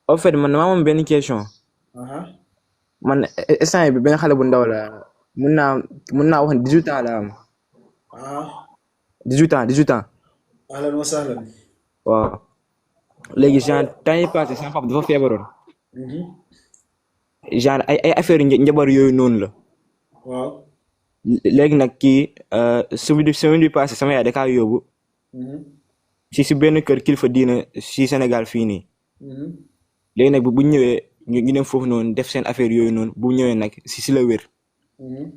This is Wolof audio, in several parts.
en fait man maa moom benn question. Aha. Man instant bi benn xale bu ndaw la mun naa mun naa wax ne 18 ans la am. Ah, 18 ans 18 ans. ahlan wa sahlan. waaw léegi genre temps yi passé sama papa dafa feebaroon. Mhm. genre ay affaire njabar yooyu noonu la. Waaw. Léegi nag kii semaine bi passé sama yaay da kaa yóbbu Mhm. si benn kër kilifa diina si Sénégal fii nii. Mhm. léegi nag bu ñëwee ñu dem foofu noonu def seen affaire yooyu noonu bu ñëwee nag si la wér. Mhm.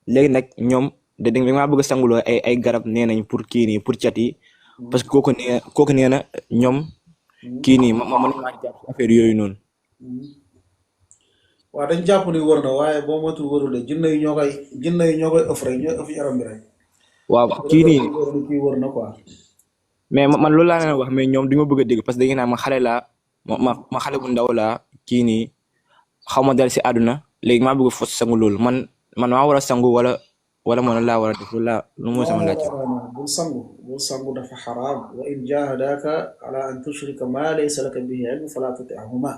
léegi nag ñoom dañ maa bëgg a sanguloo ay garab nee nañ pour kii nii pour cat yi parce que Mhm. kooku nee na ñoom kii Mhm. nii ma mën naa jàpp si affaire yooyu noonu. Mhm. waaw dañ jàpp ni wër na waaye boo moytuwul wërul de jinne yi ñoo koy ëff rek ñooy ëff yaram bi rek. waaw bu kii defee nii ñu wër ni kii wër na quoi. mais man loolu laa leen wax mais ñoom du ma bëgg a dégg parce que dañu naan ma xale laa ma xale bu ndaw laa kii nii xaw ma dal si àdduna léegi maa bëgg a fos sangu loolu man maa war a sangu wala man laa war a def loolu laa lu mooy non sama non laajte. non non bul sangu dafa xaraam wa in jahadaka ala an tushrika ma laysa laka bihi ilm fala tuti'huma.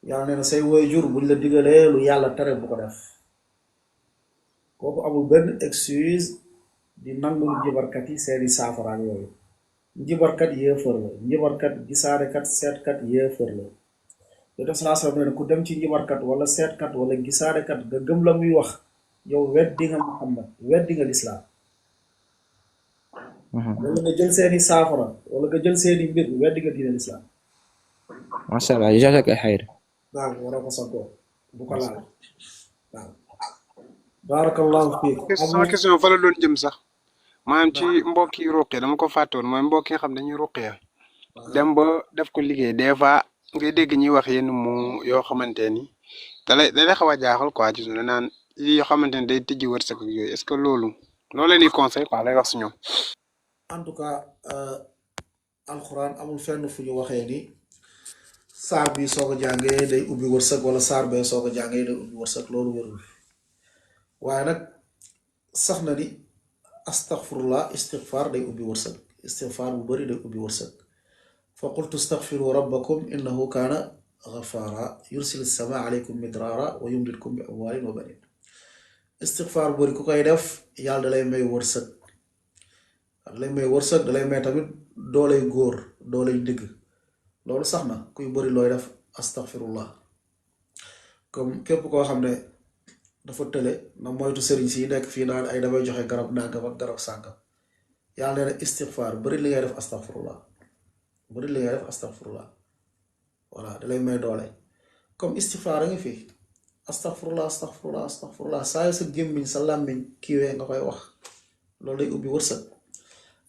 yàlla nee na say waajur buñ la digalee lu yàlla tere bu ko def. kooku amul benn excuse di nangul njibarkat yi seeni saafaraak yooyu. njibarkat yéefar la njibarkat gisaanekat seetkat yéefar la. yo def salaa sallam nee na ku dem ci njibarkat wala seetkat wala gisaanekat nga gëm la muy wax yow weddi nga Muhammad weddi nga lislaam. wala nga jël seeni saafara wala nga jël seeni mbir weddi nga diine lislaam. macha allah jazaak ay xayr. waaw waroo ko santoo bu ko laal waaw. barakallahu fiik abu. sama question fa la doon jëm sax maanaam ci waaw mbokk yi ruqee dama ko fàtte woon mooy mbokk yi nga xam dañuy ruqee dem waaw ba def ko liggéey des fois ngay dégg ñuy wax yenn mu yoo xamante ni da lay xaw a jaaxal quoi ci suñu naan yi yoo xamante ni day tijji wërsëg ak yooyu est-ce que loolu leen di conseil quoi lay wax si ñoom. en tout cas alxuraan amul fenn fu ñu waxee ni saar bi soo ko jàngee day ubbi wërsëg wala saar bee soo ko jàngee day ubbi wërsëg loolu wérul waaye nag sax na ni astaghfirullah istighfar day ubbi wërsëg istighfar bu bari day ubbi wërsëg fa qultu astaghfiru rabbakum innahu kaana ghaffara yursil sama alaykum midrara wa yumdidkum bi amwalin wa banin istighfar bu bari ku koy def yàlla da lay may wërsëg da lay may wërsëg da lay may tamit dooley góor dooley digg loolu sax na kuy bari looy def astaghfirullah comme képp koo xam ne dafa tële na moytu sëriñ si nekk fii naan ay damay joxe garab nangam ak garab sàngam yàlla nee na istighfar bari li ngay def astaghfirullah bari li ngay def astaghfirullah voilà da lay may doole comme istighfar a ngi fi astaghfirullah astaghfirullah astaghfirullah saa yu sa gémmiñ sa làmmiñ kiiwee nga koy wax loolu day ubbi wërsëg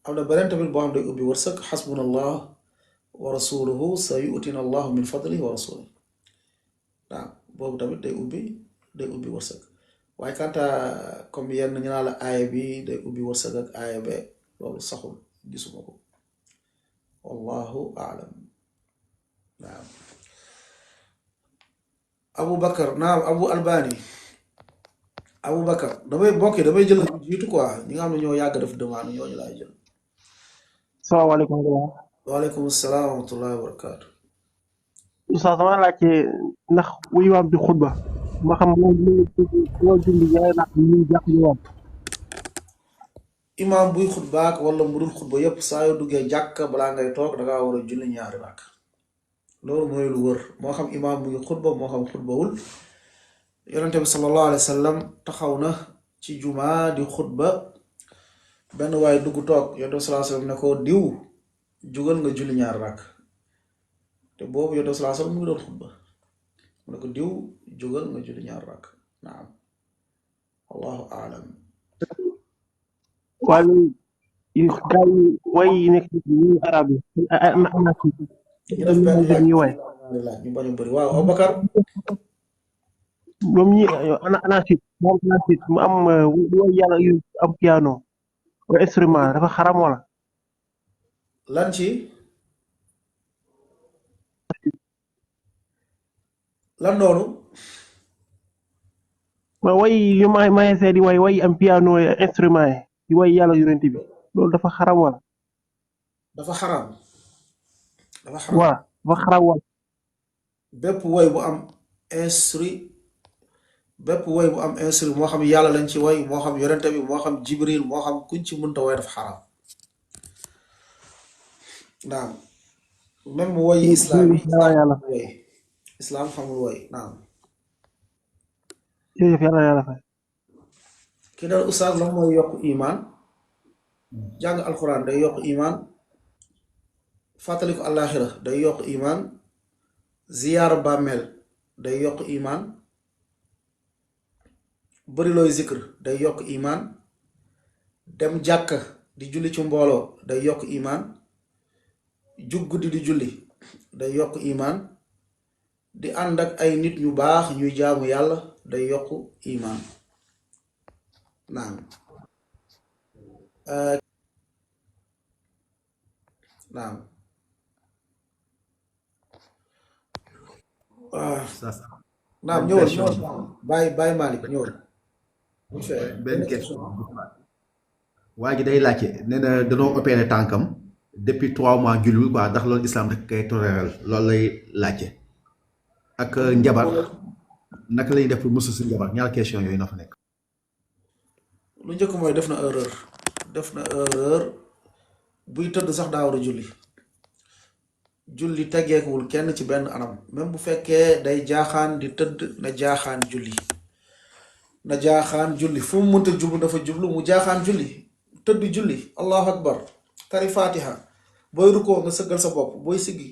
am na beneen tamit boo xam day ubbi wërsëg xasbunallah wa rasuluhu sa yu'tina allahu min fadlihi wa rasulihi waaw boobu tamit day ubbi wërsëg waaye kanta comme yenn ñu naa la aaya bi day ubbi wërsëg ak aaya be loolu saxul gisuma ko wallahu aalam naam abu bakar naam abu albani abu bakar damay jël ñu jiitu quoi ñi nga xam ne ñoo yàgg def demande ñooñu laay jël. salaamaaleykum. waaleykum salaam wa rahmatullahi wa barakaatu. Oustaz dama laajte ndax bu imaam di xutba ma xam moo julli ñaari rakk yi ñuy jàpp ñu woon. imaam buy xutbaak wala mu dul xutba yépp saa yoo duggee jàkk balaa ngay toog dangaa war a julli ñaari rakk loolu mooy lu wër moo xam imaam mu ngi xutba moo xam xutbawul yonente bi sallallahu alayhi wa sallam taxaw na ci jumaa di xutba benn waaye dugg toog yonente bi sallallahu alayhi wa sallam ne ko diw jugal nga julli ñaari rakk te boobu yonente bi sallallahu alayhi wa sallam mu ngi doon xutba mu ne ko diw jugal nga julli ñaari rakk naam wallahu aalam. wàllu gars yi way yi nekk ñu arab yi ana si ñu def benn laaj ñuy way ñu bañ a bëri waaw Aboubacar ñoom ñi ana si moom ana si mu am way yàlla yu am piano wala instrument dafa xaram wala lan ci lan noonu ma way yu may see di way am piano instrument yi di way yàlla yonent bi loolu dafa xaram wala dafa xaram dafa xaram waaw dafa xaram wala bépp woy bu am instru bépp woy bu am instru moo xam yàlla lañ ci woy moo xam yonente bi moo xam jibril moo xam kuñ ci mënta woy dafa xaraam naam même woy islam yi yàlla yàlla fay woy islam xamul woy naam jërëjëf yàlla yàlla fay ki neen ustaas la mooy yokk iman jàng alquran day yokk iman fàttaliku àllaaxira day yokk iman ziyaara bàmmeel day yokk iman bëri looy zikr day yokk iman dem jàkka di julli ci mbooloo day yokk iman jug guddi di julli day yokk iman di ànd ak ay nit ñu baax ñuy jaamu yàlla day yokk iman naam naam Oustaz naam benn ñëwal question ñëwal bàyyi Malick ñëwal benn question waa ji day laajte nee na danoo opéré tànkam depuis 3 mois julliwul quoi ndax loolu islam rek kay toléral loolu lay laajte ak njabar naka lay def pour musu si njabar ñaar question yooyu na fa nekk. lu njëkk mooy def na erreur buy tëdd sax daa war a julli teggeekuwul kenn ci benn anam même bu fekkee day jaaxaan di tëdd na jaaxaan julli fu mu mënta jublu dafa jublu mu jaaxaan julli tëdd julli allahu akbar tari fatiha booy rukkoo nga sëggal sa bopp booy siggi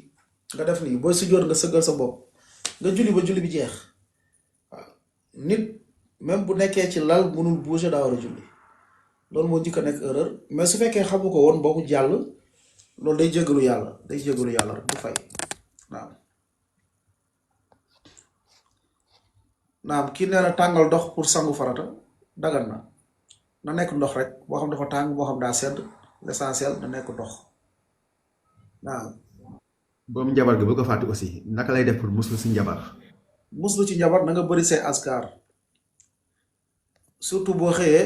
nga def nii booy sujjóot nga sëggal sa bopp nga julli ba julli bi jeex waaw nit même bu nekkee ci lal mënul bouger daa war a julli loolu moo njëkk a nekk erreur mais su fekkee xamu ko woon boo mu jàll loolu day jégalu yàlla rek du fay naam kii nee na tàngal ndox pour sangu farata dagan na nekk ndox rek boo xam dafa tàng boo xam daa sedd l'essentiel na nekk ndox naam boobu njabar gi bu ko fàtte aussi naka lay def pour muslu si njabar. muslu ci njabar na nga bëri say askar surtout boo xëyee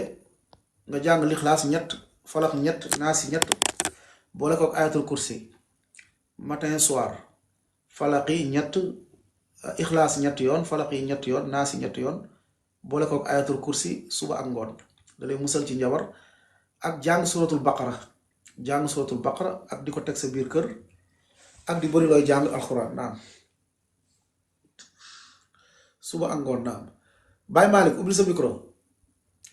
nga jàng lixlaas ñett falax ñett naasi ñett boole ko ak ayatul kursi matin soir falaqi ñett ixlaas ñett yoon falaqi ñett yoon naasi ñett yoon boole ko ak ayatul kursi suba ak ngoon da lay musal ci njabar ak jàng suratul baqara ak di ko teg sa biir kër ak di bëri looy jàng alxuraan naam suba ak ngoon naam Baye Malick ubbil sa micro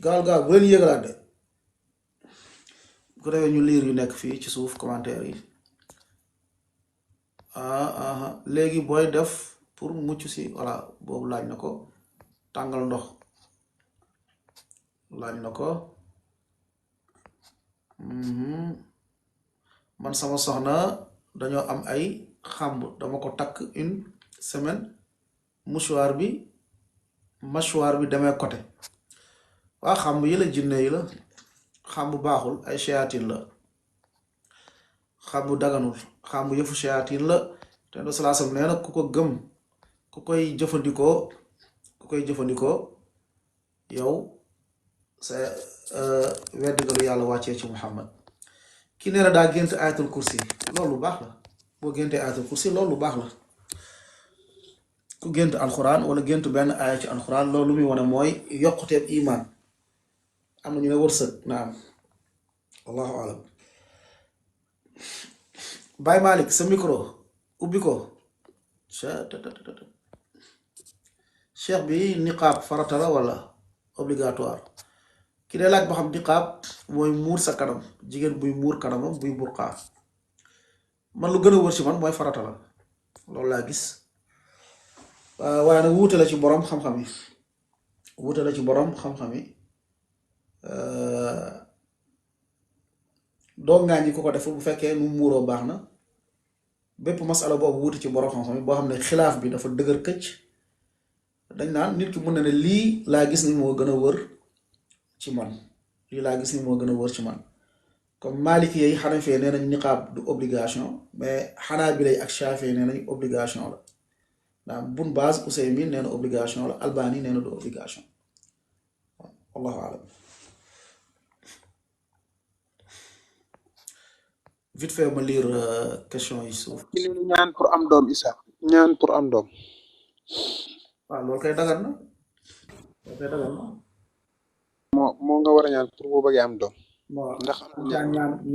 gaaw bu leen yëgalaat de bu ko defee ñu liir yu nekk fii ci suuf commentaire yi léegi booy def pour mucc si voilà boobu laaj na ko tàngal ndox laaj na ko man sama soxna dañoo am ay xàmb dama ko takk une semaine mâchoire bi demee côté waa xàmb yi la jinne yi la xàmb baaxul ay shayatin la xàmb daganul xàmb yëfu shayatin la te do salaasam nee na ku ko gëm ku koy jëfandikoo yow sa wedd nga lu yàlla wàccee ci Muhammad ki nee na daa gént ayatul kursi loolu lu baax la boo géntee ayatul kursi loolu lu baax la ku gént alxuraan wala gént benn aaya ci alxuraan loolu lu muy wane mooy yokkuteeb iman am na ñu ne wërsëg naam wallahu alam Baye Malick sa micro ubbi ko cheikh bi niqaab farata la wala obligatoire ki dee laaj ba xam niqaab mooy muur sa kanam jigéen buy muur kanamam buy burqaa man lu gën a wër ci man mooy farata la loolu laa gis waaye nag wuute la ci borom xam-xam yi doo ngaañ ñi ku ko deful bu fekkee nu muuroo baax na bépp masala boobu wuute ci borom xam-xam yi boo xam ne xilaaf bi dafa dëgër këcc dañ naan nit ki mën na ne lii laa gis ni moo gën a wër ci man comme Maliki yi Hanafi nee nañ niqaab du obligation mais Hanabila ak Shafi'i nee nañ obligation la ndax Bun Baaz Usaymin nee na obligation la Albani nee na du obligation wallahu alam vite fait ma lire question yi suuf ci li ñu ñaan pour am doom isa ñaan pour am doom. waaw loolu kay dagan na loolu kay dagan na moo nga war a ñaan pour boo bëggee am doom. bon ndax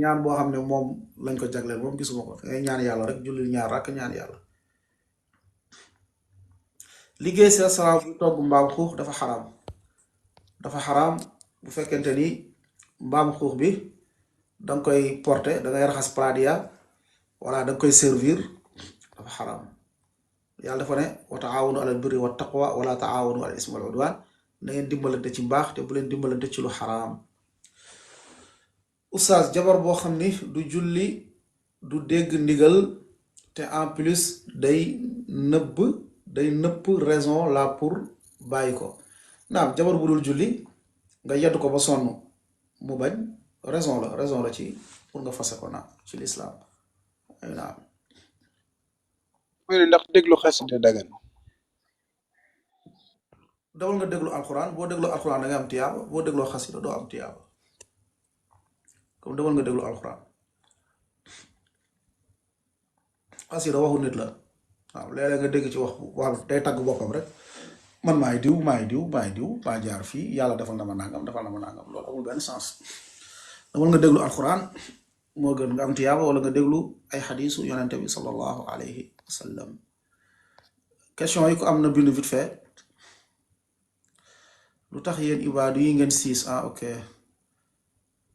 ñaan boo xam ne moom lañ ko jagleel moom gisuma ko ngay ñaan yàlla rek julli ñaar rakk ñaan yàlla liggéey sa salaam bu togg mbaam xuux dafa xaraam bu fekkente ni mbaam xuux bi danga koy porter da ngay raxas plat ya wala danga koy servir dafa xaraam yàlla dafa ne wa taawanu alal birri wa taqwa wala taawanu alal ismi wal udwan na ngeen dimbalante ci mbaax te bu leen dimbalante ci lu xaraam oustaz jabar boo xam ni du julli du dégg ndigal te en plus day nëbb raison la pour bàyyi ko naam jabar bu dul julli nga yedd ko ba sonn mu bañ raison la ci pour nga fase ko naam ci lislaam ay naam ndax déglu xasida dagan. dawal nga déglu alxuraan boo déglu alxuraan da nga am tiyaaba boo dégloo xasida doo am tiyaaba comme dawal nga déglu alxuraan xasida waxu nit la waaw léeg-léeg nga dégg ci wax day tagg boppam rek man maay diw maa jaar fii yàlla defal na ma nangam loolu amul benn sens dawal nga déglu alxuraan moo gën nga am tiyaaba wala nga déglu ay xadiisu yonente bi sallallahu alayhi wa sallam question yi ko am na bind vite fait lu tax yéen ibaadu yi ngeen siis ok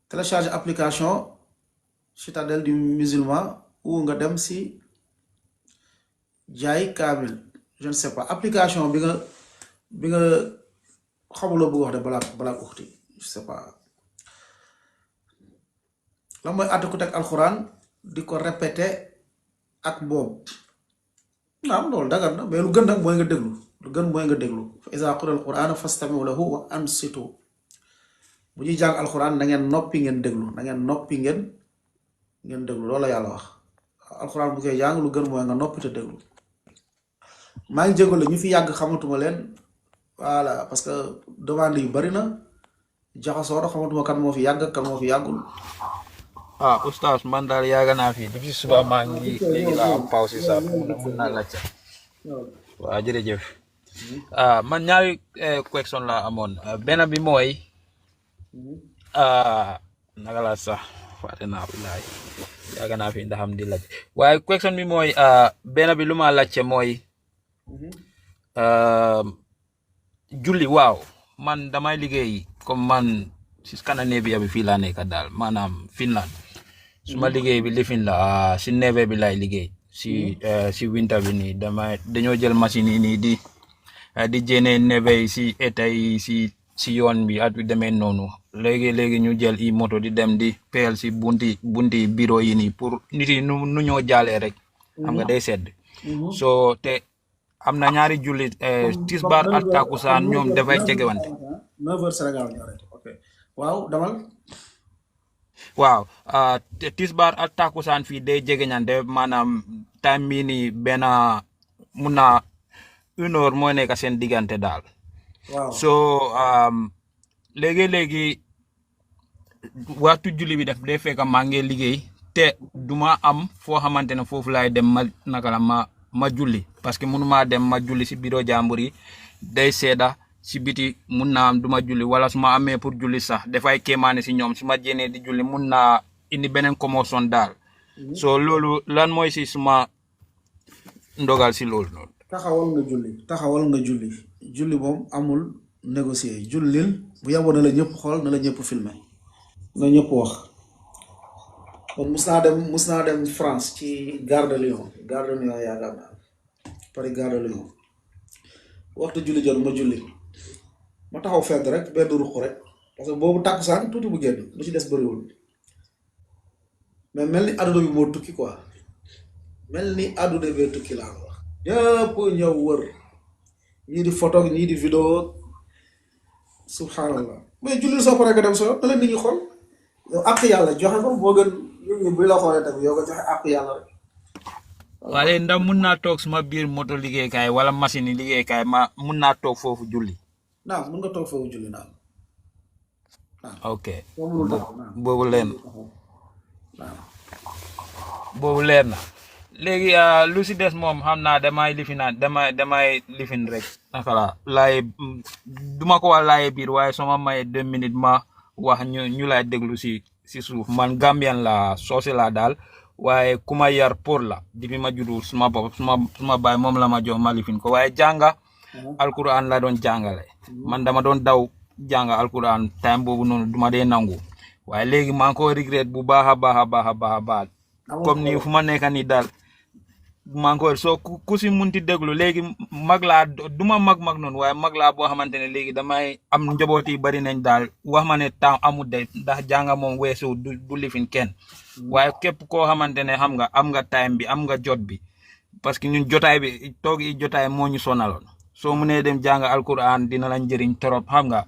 télécharge application citadelle du musulman ou nga dem si jaay kaamil je ne sais pas application bi nga xamuloo bëgg wax de balaa uxti je sais pas la mooy àtte ku teg alxuraan di ko répété ak boobu naam loolu dagan na mais lu gën nag mooy nga déglu fa iza quri'a al-qur'anu fastami'u lahu wa ansitu bu ñuy jàng alxuraan na ngeen noppi ngeen déglu loolu la yàlla wax alxuraan bu koy jàng lu gën mooy nga noppi te déglu maa ngi jégalu ñu fi yàgg xamatuma leen voilà parce que demande yu bari na jaxasoo na xamatuma kan moo fi yàgg kan moo fi yàggul. oustaz man daal yàgg naa fi depuis suba maa ngi léegi laa am pause sax mun naa laajte waaw jërëjëf man ñaari question la amoon benn bi mooy naka la sax fàtte naa bilaay yàgg naa fi ndax am di laaj waaye question bi mooy benn bi lu ma laajte mooy julli waaw man damay liggéey comme man si Scandinavia bi fii laa nekk daal maanaam Finland suma liggéey bi lifin la si neve bi lay liggéey si winter bi nii dañoo jël machine yi nii di jéene neve yi si état yi si yoon bi at wi demee noonu léegi ñu jël i moto di dem di peel si bunti bureau yi nii pour nit yi nu ñoo jaalee rek xam nga day sedd so te am na ñaari julli tisbaar ak takusaan ñoom dafay jegewante 9h Sénégal ñu arrêté ok waaw damal waaw tisbaar ak takusaan fii day jegeñante maanaam time bii nii benn mun na 1h moo nekk seen diggante daal waaw so léegi waxtu julli bi def day fekk maa ngi liggéey te duma am foo xamante ne foofu laay dem ma julli parce que mënuma dem ma julli si bureau jàmbur yi day seeda si biti mun naa am duma julli wala su ma amee pour julli sax dafay kéemaane si ñoom su ma jénee di julli mun naa indi beneen commotion daal so loolu lan mooy si suma ndogal si loolu noonu taxawal nga julli moom amul négocier jullil bu yaboo na la ñëpp xool na la ñëpp filmé na ñëpp wax kon mus naa dem France ci gare de Lyon yaakaar naa Paris gare de Lyon waxtu julli jot ma julli ma taxaw fedd rek benn ruq rek parce que boobu tàkkusaan tuuti bu génn lu ci des bëriwul mais mel ni àdduna bi moo tukki quoi mel ni àdduna bee tukki laa wax ñëpp ñëw wër ñii di photo ñii di vidéo subhanallah mais julli soo paree nga dem soo na la nit ñi xool yow àq yàlla joxe ko boo gën nit ñi buy la xoolee tamit yow nga joxe àq yàlla rek waaye ndax mun naa toog suma biir moto liggéeykaay wala machine yi liggéeykaay mun naa toog foofu julli naam mun nga toog foofu julli naam ok boobu leer na léegi lu si des moom xam naa damay lifin rek naka la laaye duma ko wax laaye biir waaye soo ma mayee 2 minutes ma wax ñu lay déglu si suuf man Gambian la soose la daal waaye ku ma yar pour la depuis ma juddu suma bopp suma baay moom la ma jox ma lifin ko waaye jànga alquran la doon jàngale man dama doon daw jànga alquran time boobu noonu duma dee nangu waaye léegi maa ngi ko regret bu baax a baax comme ni fu ma nekk nii daal maa ngi ko soo ku si munti déglu léegi mag laa duma mag noonu waaye mag laa boo xamante ne léegi damay am njaboot yi bari nañ daal wax ma ne temps amul de ndax jànga moom weesu du lifin kenn waaye képp koo xamante ne xam nga am nga time bi am nga jot bi parce que ñun jotaay bi toog yi jotaay moo ñu sonaloon soo mu nee dem jàng alquran dina la njëriñ trop xam nga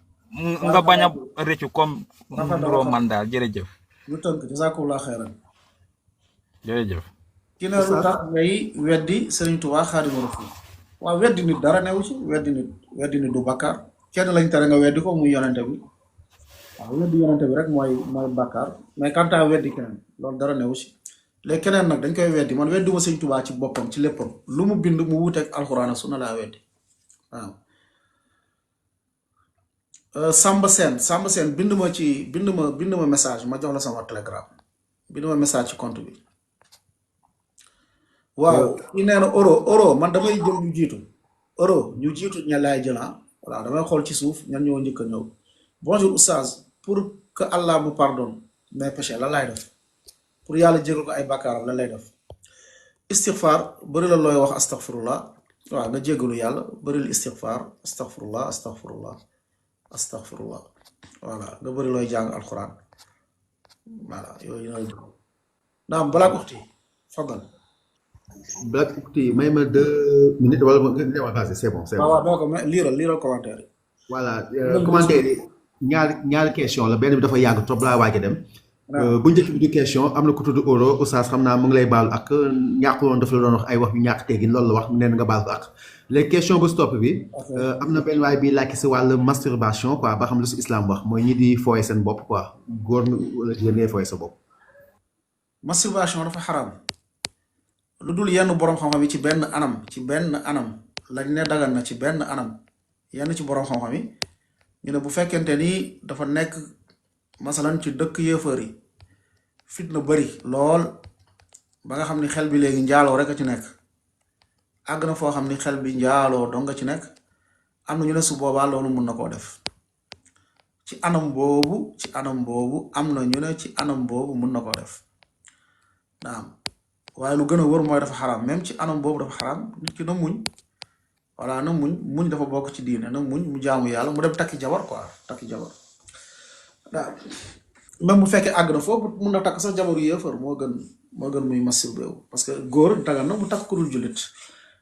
nga bañ a rëccu comme nduroo man daal jërëjëf ñu tënk jazakumullah xayran jërëjëf ki ne lu tax ngay weddi Serigne Touba Xaadimu Rasuul waaw weddi nit dara newu ci weddi nit du bakkaar kenn lañ tere nga weddi ko muy yonente bi waaw weddi yonente bi rek mooy bakkaar mais quant à weddi keneen loolu dara newu ci léegi keneen nag dañ koy weddi man wedduma Serigne Touba ci boppam ci léppam lu mu bind mu wuteeg alxuraan ak sunna laa weddi waaw Samba Sène bind ma message ma jox la sama telegram bind ma message ci compte bi waaw ki nee na euro man damay jël ñu jiitu ña laay jëlan voilà damay xool ci suuf ñan ñoo njëkk a ñëw bonjour oustaz pour que Allah me pardonne mes péchés lan laay def pour yàlla jégal ko ay bàkkaaram lan lay def istighfar bëri la looy wax astaghfirullah waaw nga jégalu yàlla bëri la istighfar astaghfirullah voilà nga bëri looy jàng alquran voilà yooyu nooy naam balaa uxti fadal Black Octi may ma 2 minutes wala nga demal passé c'est bon waaw doo ko mais liiral commentaire yi voilà commentaire yi ñaari question la benn bi dafa yàgg trop laa waaj a dem bu njëkk bi di question am na ku tudd euro oustaz xam naa mu ngi lay baalu ak ñàkk woon dafa la doon wax ay wax yu ñàkk teggin loolu la wax neen nga baal ko ak léegi question bu stop bi am na benn waay bi laajte si wàllu masturbation quoi ba xam lu si islam wax mooy ñi di fooye seen bopp quoi góor wala jigéen ngay fooye sa bopp masturbation dafa xaram lu dul yenn borom xam-xam yi ci benn anam lañ ne dagan na ci benn anam yenn ci borom xam-xam yi ñu ne bu fekkente ni dafa nekk masalan ci dëkk yéefar yi fitna bari lool ba nga xam ni xel bi léegi njaaloo rek a ci nekk àgg na foo xam ni xel bi njaaloo dong nga ci nekk am na ñu ne su boobaa loolu mun na koo def ci anam boobu am na ñu ne ci anam boobu mun na koo def naam waaye lu gën a wër mooy dafa xaraam même ci anam boobu dafa xaraam nit ki na muñ voilà na muñ dafa bokk ci diine na muñ mu jaamu yàlla mu dem takki jabar quoi waaw même bu fekkee àgg na foofu mun na takk sax jabaru yéefar moo gën muy masturbé wu parce que góor dagan na mu takk ku dul jullit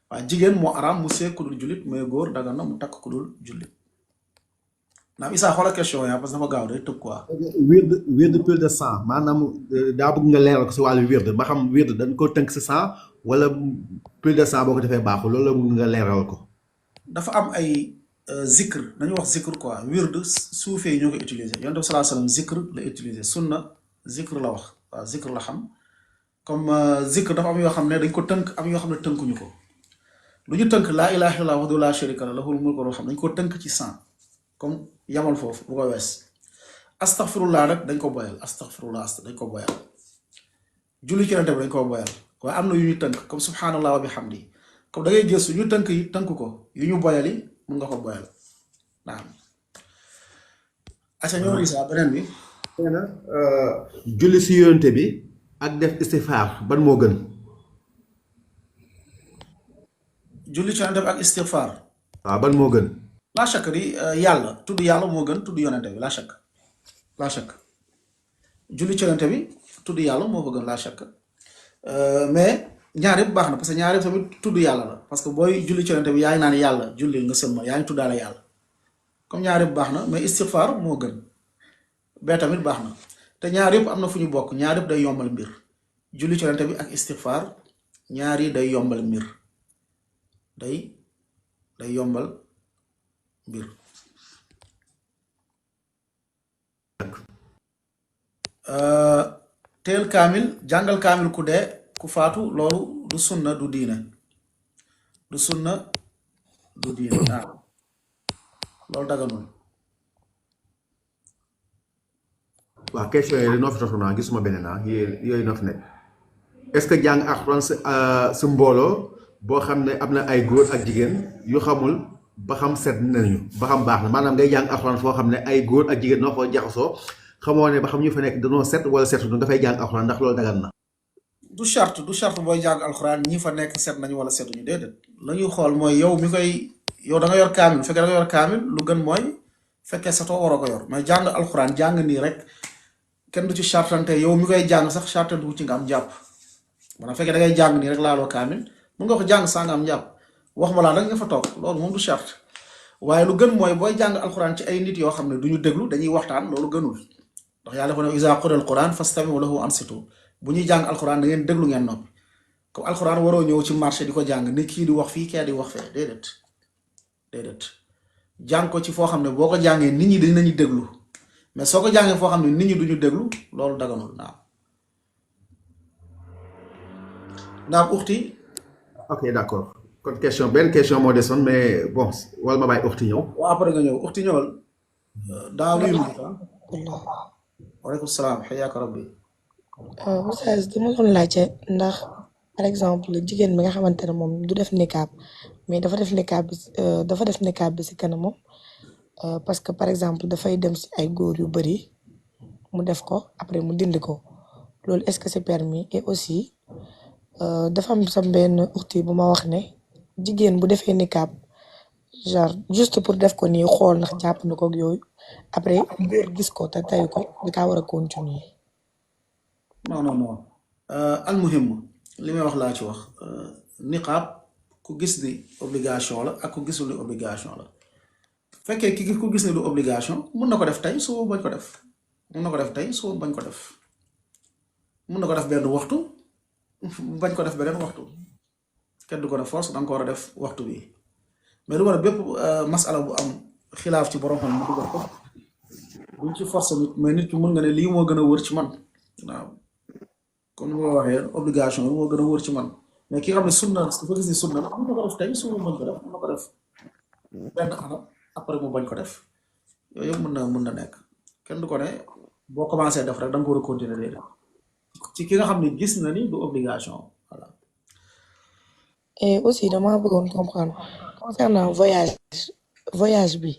waaye jigéen moo araam mu seeg ku dul jullit mais góor dagan na mu takk ku dul jullit naam Issa xoolal question yaa parce que dafa gaaw day tëb quoi. wird plus de 100 maanaam daa bëgg nga leeral ko si wàllu wird ba xam wird dañ ko tënk si 100 wala plus de 100 boo ko defee baaxul loolu la bëgg nga leeral ko. dafa am ay zikr nañu wax zikr quoi wird suufee yi ñoo ko utiliser yonent bi sallallahu alayhi wasallam zikr la utiliser sunna zikr la wax waaw zikr la xam comme zikr dafa am yoo xam ne dañ ko tënk am yoo xam ne tënkuñu ko lu ñu tënk laa ilaaha illallaah wahdahu laa shariika lahu lahul mulku wa lahul hamd dañ ko tënk ci 100 comme yamal foofu bu ko wees astaghfirullah rek dañ ko boyal astaghfirullah dañ ko boyal julli ci yonent bi dañ ko boyal waaye am na yu ñu tënk comme subhanallah wa bihamdi comme da ngay gëstu ñu tënk yi tënk ko yu ñu boyal yi mun nga ko boyal naam aca ñoo Issa beneen bi nee na julli si yonent bi ak def istighfar ban moo gën julli ci yonent bi ak istighfar waaw ban moo gën la shakk di yàlla tudd yàlla moo gën tudd yonente bi la shakk julli ci yonente bi tudd yàlla moo ko gën la shakk mais ñaar yëpp baax na parce que ñaar yëpp tamit tudd yàlla la parce que booy julli ci yonente bi yaa ngi naan yàlla julli nga sëlma yaa ngi tuddaale yàlla comme ñaar yëpp baax na mais istighfar moo gën bee tamit baax na te ñaar yëpp am na fu ñu bokk ñaar yëpp day yombal mbir julli ci yonente bi ak istighfar ñaar yi day yombal mbir day yombal mbir teel kaamil jàngal kaamil ku dee ku faatu loolu du sunna du diine du sunna du diine waaw loolu daganul waaw question yooyu noo fi toog naa gisuma beneen yooyu noo fi nekk est-ce que jàng alxuraan sa mbooloo boo xam ne am na ay góor ak jigéen yu xamul ba xam set nañu ba xam baax na maanaam ngay jàng alxuraan foo xam ne ay góor ak jigéen noo fa jaxasoo xamoo ne ba xam ñu fa nekk danoo set wala setu nga fay jàng alxuraan ndax loolu dagan na. du charte booy jàng alxuraan ñi fa nekk set nañu wala setuñu déedéet la ñuy xool mooy yow mi koy yow da nga yor kaamil fekkee da nga yor kaamil lu gën mooy fekkee setoo waroo ko yor mais jàng alxuraan jàng nii rek kenn du ci chartante yow mi koy jàng sax chartante wu ci nga am jàpp maanaam fekkee da ngay jàng nii rek laaloo kaamil mun nga ko jàng saa nga am jàpp wax ma laa rek nga fa toog loolu moom du charte waaye lu gën mooy booy jàng alxuraan ci ay nit yoo xam ne du ñu déglu dañuy waxtaan loolu gënul ndax yàlla dafa ne iza quri'a al-Qur'an fastami'u lahu wa ansitu bu ñuy jàng alxuraan da ngeen déglu ngeen noppi comme alxuraan waroo ñëw ci marché di ko jàng ni kii di wax fii kee di wax fee déedéet jàng ko ci foo xam ne boo ko jàngee nit ñi dinañu déglu mais soo ko jàngee foo xam ne nit ñi duñu déglu loolu daganul naam uxti ok d'accord kon benn question moo desoon mais bon wala ma bàyyi uxti ñëw. waaw après nga ñëw uxti ñëwal daa 8 minutes waaleykum salaam xayaaka rabbi Oustaz dama doon laajte ndax par exemple jigéen bi nga xamante ne moom du def niqaab mais dafa def niqaab bi si kanamam parce que par exemple dafay dem si ay góor yu bari mu def ko après mu dindi ko loolu est-ce que c'est permis et aussi dafa am sa benn uxti bu ma wax ne jigéen bu defee niqaab genre juste pour def ko nii xool ndax jàpp na ko ak yooyu après góor gis ko te tayu ko da kaa war a continuer. non almuhim li may wax laa ci wax niqaab ku gis ni obligation la ak ku gisul ni obligation la fekkee ku gis ni du obligation mun na ko def tey suba bañ ko def mun na ko def tey suba bañ ko def mun na ko def benn waxtu bañ ko def beneen waxtu kenn du ko def force danga ko war a def waxtu bi mais du war a bépp masala bu am xilaaf ci borom xam mu dugal ko duñ ci force nit mais nit ki mun nga ne lii moo gën a wër ci man waaw comme ni ma waxee obligation bi moo gën a wër ci man mais ki nga xam ne sunna dafa gis ni sunna la mun na ko def tey suba bañ ko def mun na ko def benn anam après mu bañ ko def yooyu yëpp mun na nekk kenn du ko ne boo commencé def rek da nga ko war a continuer léegi ci ki nga xam ne gis na ni du obligation voilà. Et aussi dama bëggoon comprendre concernant voyage bi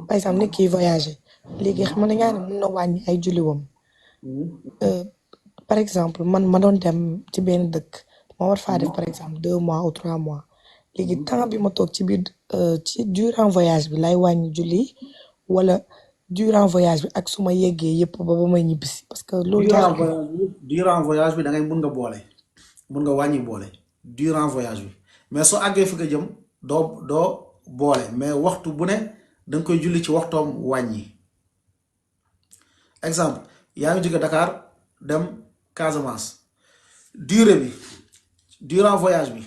par exemple nit ki voyagé léegi xam nga ne mun na wàññi ay julliwam par exemple man ma doon dem ci benn dëkk ma war faa def par exemple 2 mois ou 3 mois léegi temps bi ma toog ci biir ci durant voyage bi lay wàññi julli wala durant voyage bi ak su ma yeggee yëpp ba may ñibbisi parce que loolu durant voyage bi da ngay mun nga boole mun nga wàññi boole durant voyage bi mais soo àggee fi nga jëm doo boole mais waxtu bu ne da nga koy julli ci waxtoom wàññi exemple yaa ngi jóge Dakar dem Casamance durée bi durant voyage bi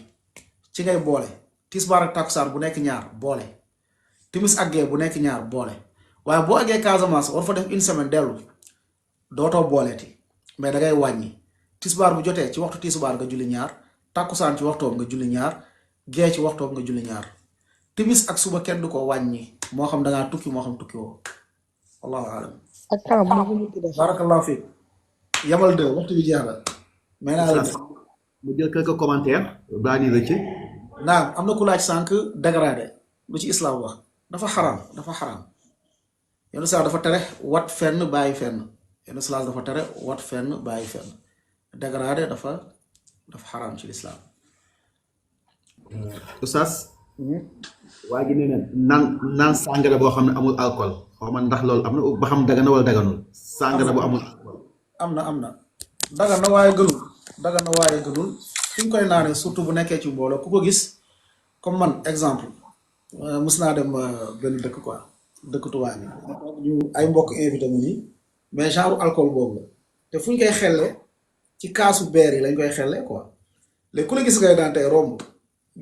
ci ngay boole tisbaar ak takkusaan bu nekk ñaar boole timis ak gee bu nekk ñaar boole waaye boo àggee Casamance war fa def 1 semaine dellu dootoo booleeti mais da ngay wàññi tisbaar bu jotee ci waxtu tisbaar nga julli ñaar takkusaan ci waxtoom nga julli ñaar gee ci waxtoom nga julli ñaar timis ak suba kenn du ko wàññi moo xam da ngaa tukki moo xam tukki woo wallahu alam ak temps bu mu ngi def barakallahu fiik yamal de waxtu bi jeex na mais naa la mu jël quelques commentaires baa nii rëcc naam am na ku laaj sànq dégradé lu ci islam wax dafa xaraam yenn saa dafa tere wat fenn bàyyi fenn yenn saa dafa tere wat fenn bàyyi fenn dégradé dafa xaraam ci lislaam Oustaz waa ji nee na naan sàngara boo xam ne amul alcool xaw ma ndax loolu am na ba xam dagan na wala daganul sàngara bu amul alcool am na dagan na waaye gënul fi ñu koy naanee surtout bu nekkee ci mbooloo ku ko gis comme man exemple mës naa dem benn dëkk quoi dëkk tubaab bi ñu ay mbokk invité mu nii mais genre alcool boobu la te fu ñu koy xellee ci kaasu beer yi lañ koy xellee quoi léegi ku la gis ngay daan tey romb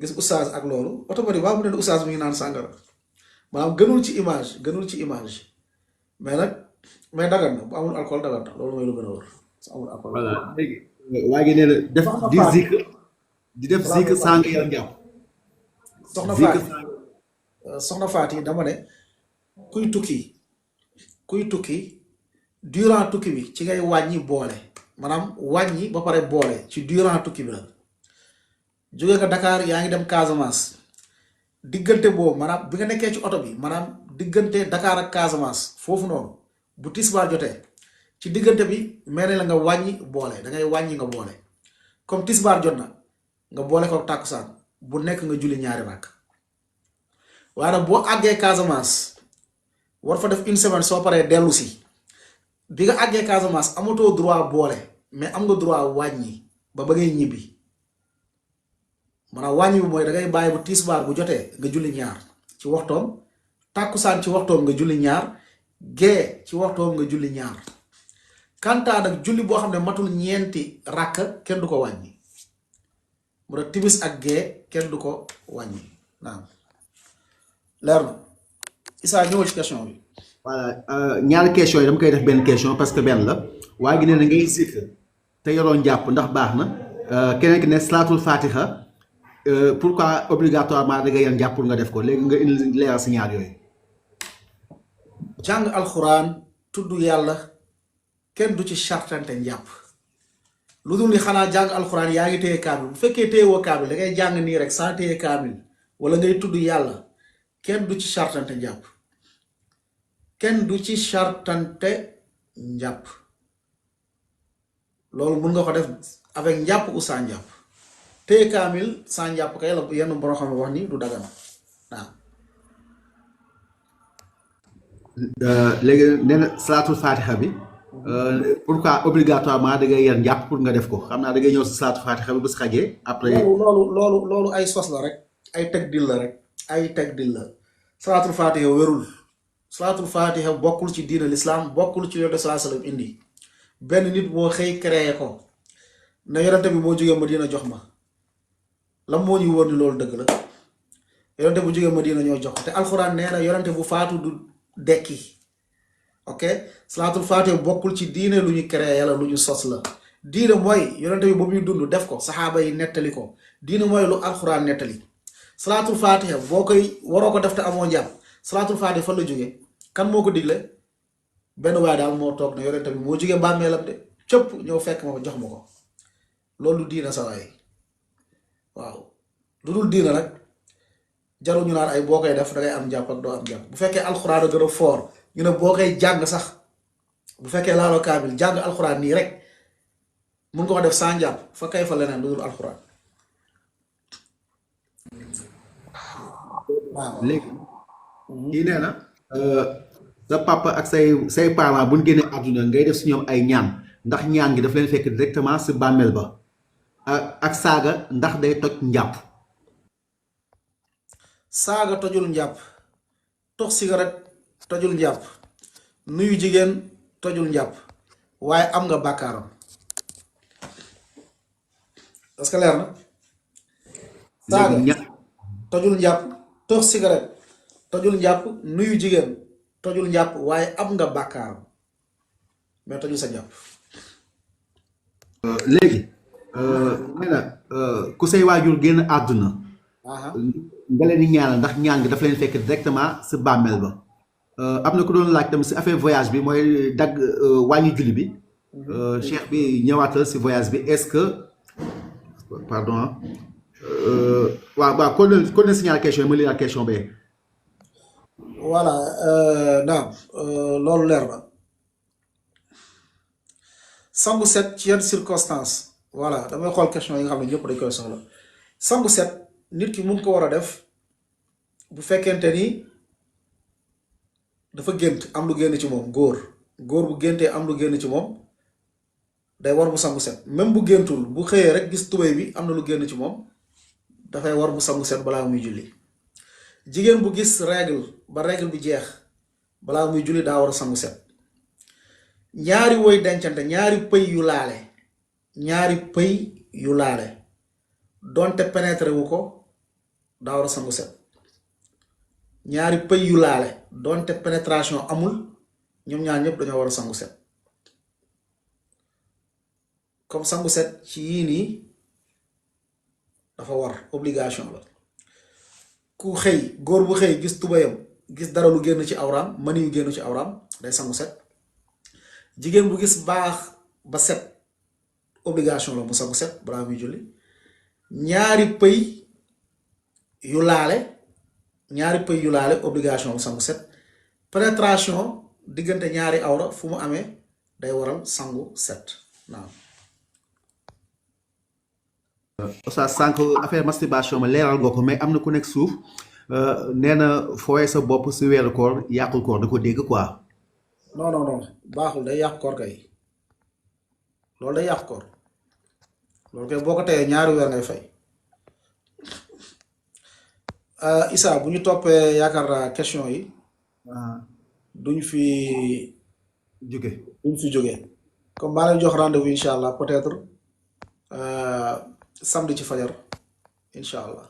gis oustaz ak loolu automatique waa mu ne oustaz mi ngi naan sàngara maanaam gënul ci image mais nag mais dagan na bu amul alcool dagan na loolu mooy lu gën a wër su amul alcool. voilà waa gi nee na def soxna di Faati zikr di def balaa zikr muy sans pare nga yor njàpp soxna zikr Faati soxna Faati dama ne kuy tukki durant tukki bi ci ngay wàññi boole maanaam wàññi ba pare boole ci durant tukki bi la jóge nga Dakar yaa ngi dem Casamance diggante boobu maanaam bi nga nekkee ci oto bi maanaam diggante Dakar ak Casamance foofu noonu bu tisbaar jotee ci diggante bi mel na la nga wàññi boole da ngay wàññi nga boole comme tisbaar jot na nga boole ko tàkkusaan bu nekk nga julli ñaari rakk waaye nag boo àggee Casamance war fa def une semaine soo paree dellu si bi nga àggee Casamance amatoo droit boole mais am nga droit wàññi ba ngay ñibbi maanaam wàññi bi mooy da ngay bàyyi bu tisbaar bu jotee nga julli ñaar ci waxtoom tàkkusaan ci waxtoom nga julli ñaar gee ci waxtoom nga julli ñaar kantaa nag julli boo xam ne matul ñeenti rakk kenn du ko wàññi mu ne timis ak gee kenn du ko wàññi naam leer na Issa ñëwal ci question bi. voilà ñaari question yi dama koy def benn question parce que benn la waa gi nee na ngay zikr te yoroon jàpp ndax baax na keneen ki ne salaatul fatiha pourquoi obligatoirement da ngay yor jàpp pour nga def ko léegi nga indi leeral si ñaar yooyu. jàng alxuraan tudd yàlla kenn du ci chartante njàpp lu dul ni xanaa jàng alxuraan yaa ngi téye kaamil bu fekkee téye woo kaamil da ngay jàng nii rek sans téye kaamil wala ngay tudd yàlla kenn du ci chartante njàpp kenn du ci chartante njàpp loolu mun nga ko def avec njàpp ou sans njàpp téye kaamil sans njàpp kay la yenn borom xam ne wax ni du dagana waaw. léegi nee na salaatul fatiha bi pourquoi obligatoirement da ngay yor njàpp pour nga def ko xam naa da ngay ñëw si salaatul fatiha bi bés xajee après. loolu ay sos la rek ay teg dil la rek ay teg dil la salaatul fatiha wérul salaatul fatiha bokkul ci diina lislaam bokkul ci yonent salaa sallam indi benn nit moo xëy créé ko na yonente bi moo jógee Madina jox ma lam moo ñu wóor ni loolu dëgg la yonente bu jógee Madina ñoo jox te alxuraan nee na yonente bu faatu du dekki ok salaatul fatiha bokkul ci diine lu ñu créé yàlla lu ñu sos la diine mooy yonente bi ba muy dund def ko saxaaba yi nettali ko diine mooy lu alxuraan nettali salaatul fatiha boo koy waroo ko def te amoo njàpp salaatul fatiha fan la jógee kan moo ko digle benn waaye daal moo toog ne yonente bi moo jógee bàmmeelam de cëpp ñëw fekk ma ko jox ma ko loolu diina sa waay waaw lu dul diina nag jarul ñu naan ay boo koy def da ngay am njàpp ak doo am njàpp bu fekkee alxuraan a gën a foor ñu ne boo koy jàng sax bu fekkee laaloo kaamil jàng alxuraan nii rek mun nga ko def sans njàpp fa kay fa leneen lu dul alxuraan waaw. léegi kii nee na sa papa ak say parents bu ñu génnee àdduna ngay def si ñoom ay ñaan ndax ñaan gi daf leen fekk directement si bàmmeel ba ak saaga ndax day toj njàpp. saaga tojul njàpp tox cigarette tojul njàpp nuyu jigéen tojul njàpp waaye am nga bàkkaaram parce que leer na saaga tojul njàpp tox cigarette tojul njàpp nuyu jigéen tojul njàpp waaye am nga bàkkaaram mais tojul sa njàpp. léegi nee na ku say waajur génn àdduna nga leen di ñaanal ndax ñaan gi dafa leen fekk directement si bàmmeel ba am na ku doon laaj tam si affaire voyage bi mooy dagg wàññi julli bi cheikh bi ñëwaatal si voyage bi est-ce que pardon waaw kon ne signal question yi ma lii question bee voilà naam loolu leer na sangu set ci yenn circonstance voilà damay xool question yi nga xam ne ñëpp dañ koy soxla sangu set nit ki mu ngi ko war a def bu fekkente ni dafa gént am lu génn ci moom góor bu géntee am lu génn ci moom day war mu sangu set même bu géntul bu xëyee rek gis tubéy bi am na lu génn ci moom dafay war mu sangu set balaa muy julli jigéen bu gis règle ba règle bi jeex balaa muy julli daa war a sangu set ñaari woy dencante ñaari pëy yu laale donte pénétré wu ko daa war a sangu set ñaari pëy yu laale donte pénétration amul ñoom ñaar ñëpp dañoo war a sangu set comme sangu set ci yii nii dafa war obligation la ku xëy góor bu xëy gis tubayam gis dara lu génn ci awraam mani yu génn ci awraam day sangu set jigéen bu gis baax ba set obligation la mu sangu set balaa muy julli ñaari pëy yu laale obligation mu sangu set pénétration diggante ñaari awra fu mu amee day waral sangu set naam Oustaz sànq affaire masturbation ma leeral nga ko mais am na ku nekk suuf nee na fooyee sa bopp si weeru koor yàqul koor da ko dégg quoi. non baaxul day yàq koor kay loolu day yàq koor loolu kay boo ko teyee ñaari weer ngay fay Issa bu ñu toppee yaakaar naa question yi duñ fi jóge comme maa leen jox rendez-vous incha allah peut-être samedi ci fajar incha allah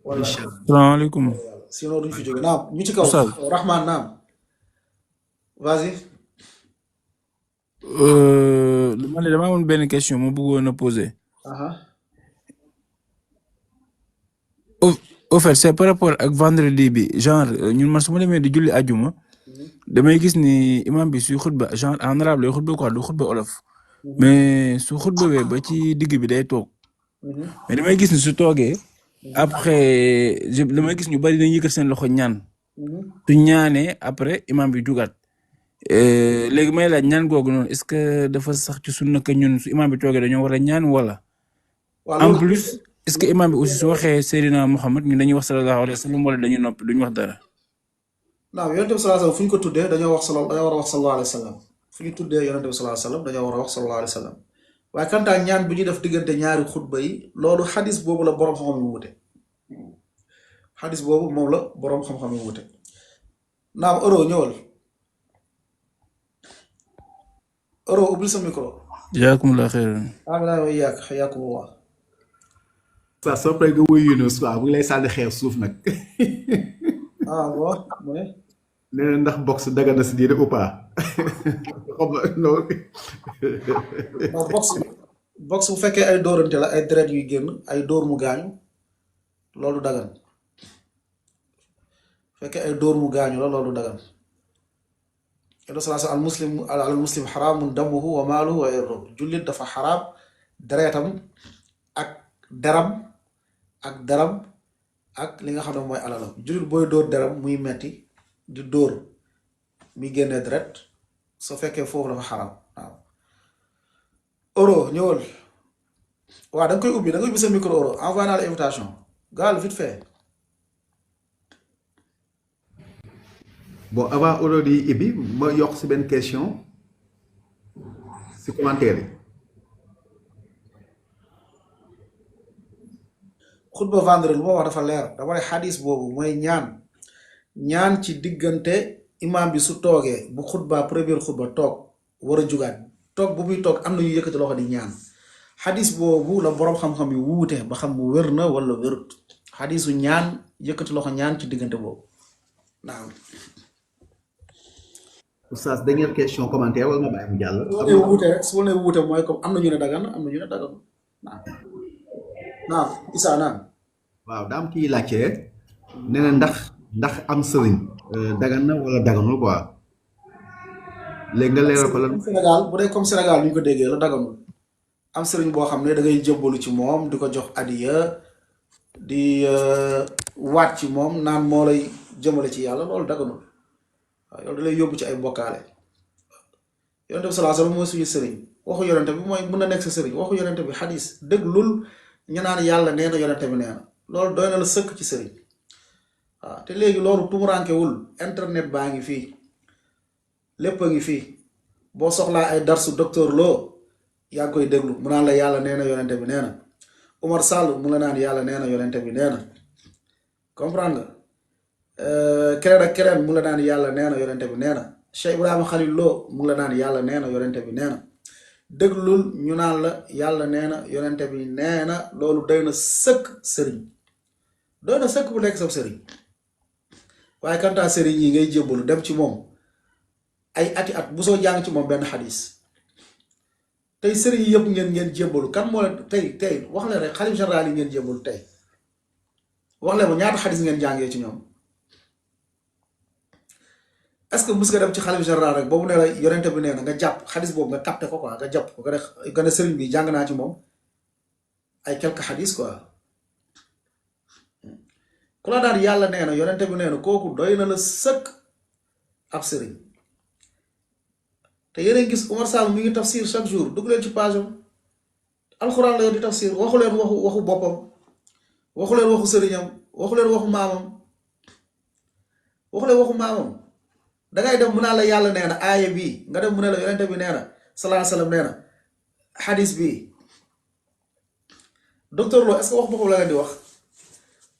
wala salaamaaleykum. sinon duñ fi jóge naam ñu ci kaw Oustaz. Rahman naam vas-y man de dama amoon benn question ma bëggoon a poser. aha Au fait c'est par rapport ak vendredi bi genre ñun man su ma demee di julli àjjuma damay gis ni imam bi suy xutba genre en arabe lay xutba quoi du xutba olof mais su xutba wee ba ci digg bi day toog mais damay gis ni su toogee après damay gis ñu bari dañuy yëkkat seen loxo ñaan su ñaanee après imam bi jugaat léegi may laaj ñaan googu noonu est-ce que dafa sax ci sunna que ñun su imam bi toogee dañoo war a ñaan wala en plus est-ce que imam bi aussi su waxee Seydina Muhammad ñun dañuy wax sallallahu alayhi wa sallam wala dañuy noppi duñu wax dara. naam yonente bi sallallahu alayhi wa sallam fu ñu ko tuddee dañoo war a wax sallallahu alayhi wa sallam fu ñu tuddee yonente bi sallallahu alayhi wa sallam dañoo war a wax sallallahu alayhi wa sallam waaye kantaa ñaan bi ñuy def diggante ñaari xutba yi loolu xadis boobu la boroom xam-xam yi wute xadis boobu moom la boroom xam-xam yi wute naam euro ñëwal euro ubbil sa micro jazaakumullahu xayran. amina wa iyaak xayaakumullah Oustaz soo paree nga wuyu Yunus quoi bu ngi lay sànni xeer suuf nag. bon mu ne nee na ndax box daga na si diine ou pas. xam nga non. non box bu fekkee ay dóorante la ay deret yuy génn ay dóor mu gaañu loolu dagan fekkee ay dóor mu gaañu la loolu dagan yonent sallallahu alayhi wa sallam al muslim xaraamun damuhu wa maaluhu wa irduhu jullit dafa xaraam deretam ak deram ak li nga xam ne mooy alalam jullit booy dóor deram muy metti di dóor muy génnee deret soo fekkee foofu dafa xaraam waaw euro ñëwal waaw da nga koy ubbi sa micro euro envoyé naa la invitation gaal vite fait bon avant euro di ibbi ma yokk si benn question si commentaire yi. xutba vendredi lu ma wax dafa leer dama ne xadis boobu mooy ñaan ci diggante imam bi su toogee bu xutba première xutba toog war a jugaat toog bu muy toog am na ñu yëkkati loxo di ñaan xadis boobu la boroom xam-xam yi wuute ba xam mu wér na wala wérut xadisu ñaan yëkkati loxo ñaan ci diggante boobu naam Oustaz dernière question commentaire wala ma bàyyi mu jàll. su ma nee wuute mooy comme am na ñu ne dagan am na ñu ne dagan naam Issa naam waaw daam kii laajte nee na ndax am sëriñ dagan na wala daganul quoi léegi nga leeral ko lan. Sénégal bu dee comme Sénégal ñu ko déggee la daganul am sëriñ boo xam ne da ngay jëbbalu ci moom di ko jox adiya di waat ci moom naan moo lay jëmale ci yàlla loolu daganul waaw yow da lay yóbbu ci ay mbokkaale yonente bi sallallahu alayhi wasallam mooy suñu sëriñ waxu yonente bi mooy mën na nekk sa sëriñ waxu yonente bi xadis déglul ñu naan yàlla nee na yonente bi nee na loolu doy na la sëkk ci sëriñ waaw te léegi loolu tumurankewul internet baa ngi fii lépp a ngi fii boo soxlaa ay darsu docteur Lo yaa ngi koy déglu mu naan la yàlla nee na yonente bi nee na Umar Sall mu la naan yàlla nee na yonente bi nee na comprendre nga keneen ak keneen mu la naan yàlla nee na yonente bi nee na Cheikh Ibrahima Khalil Lo mu la naan yàlla nee na yonente bi nee na déglul ñu naan la yàlla nee na yonente bi nee na loolu doy na sëkk sëriñ doy na sëkk bu nekk sab sëriñ waaye kantaa sëriñ yi ngay jébbalu dem ci moom ay ati at bu soo jàng ci moom benn xadis tey sëriñ yëpp ngeen jébbalu kan moo leen tey wax leen rek xalif général yi ngeen jébbalu tey wax leen ma ñaata xadis ngeen jàngee ci ñoom est-ce que mus nga dem ci xalif général rek boobu ne la yonente bi nee na nga jàpp xadis boobu nga capté ko quoi nga jàpp ko nga ne sëriñ bi jàng naa ci moom ay quelques xadis quoi ku la daan yàlla nee na yonente bi nee na kooku doy na la sëkk ab sëriñ te yéen gis Oumar Sall mi ngi tafsir chaque jour dugg leen ci page am alxuraan la yor di tafsir waxu leen waxu boppam waxu leen waxu sëriñam waxu leen waxu maamam waxu leen waxu maamam dangay dem mu naa la yàlla nee na aaya bii nga dem mu ne la yonente bi nee na salaa salaam nee na xadis bii docteur Lo est-ce que wax boppam la leen di wax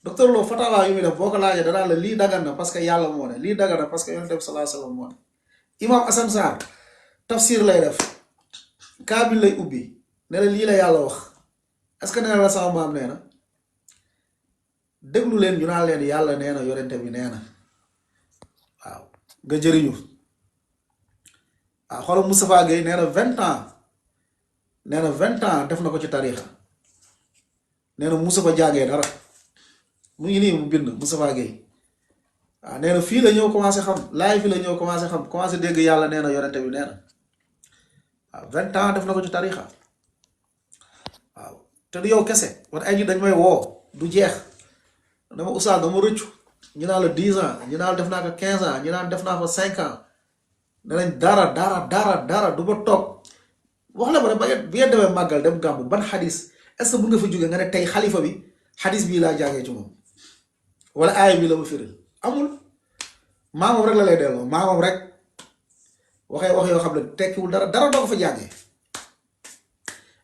docteur Lo fatawa yu muy def boo ko laajee danaa la lii dagan na parce que yàlla moo ne lii dagan na parce que yonente bi salaa salaam moo ne imam Assane Sarr tafsir lay def kaabil lay ubbi ne la lii la yàlla wax est-ce que nee na la sama maam nee na déglu leen ñu naan leen yàlla nee na yonente bi nee na waaw nga jëriñu waaw xoolal Moustapha Gueye nee na 20 ans nee na 20 ans def na ko ci tariixa nee na musu fa jàngee dara mu ngi nii mu bind Moustapha Gueye waaw nee na fii la ñëw commencé xam laay fii la ñëw commencé xam commencé dégg yàlla nee na yonente bi nee na waaw 20 ans def na ko ci tariixa waaw te du yow kese wan ay nit dañ may woo du jeex dama oustaz dama rëccu ñu naan la 10 ans ñu naan def naa ko 15 ans ñu naan def naa fa 5 ans ne nañ dara du ma toog wax la ma ne ba ngeen demee màggal dem gàmmu ban xadis est-ce que bu nga fa jógee nga ne tey xalifa bi xadis bii laa jàngee ci moom wala aaya bi la ma firil amul maamam rek la lay delloo maamam rek waxee wax yoo xam ne tekkiwul dara doo ko fa jàngee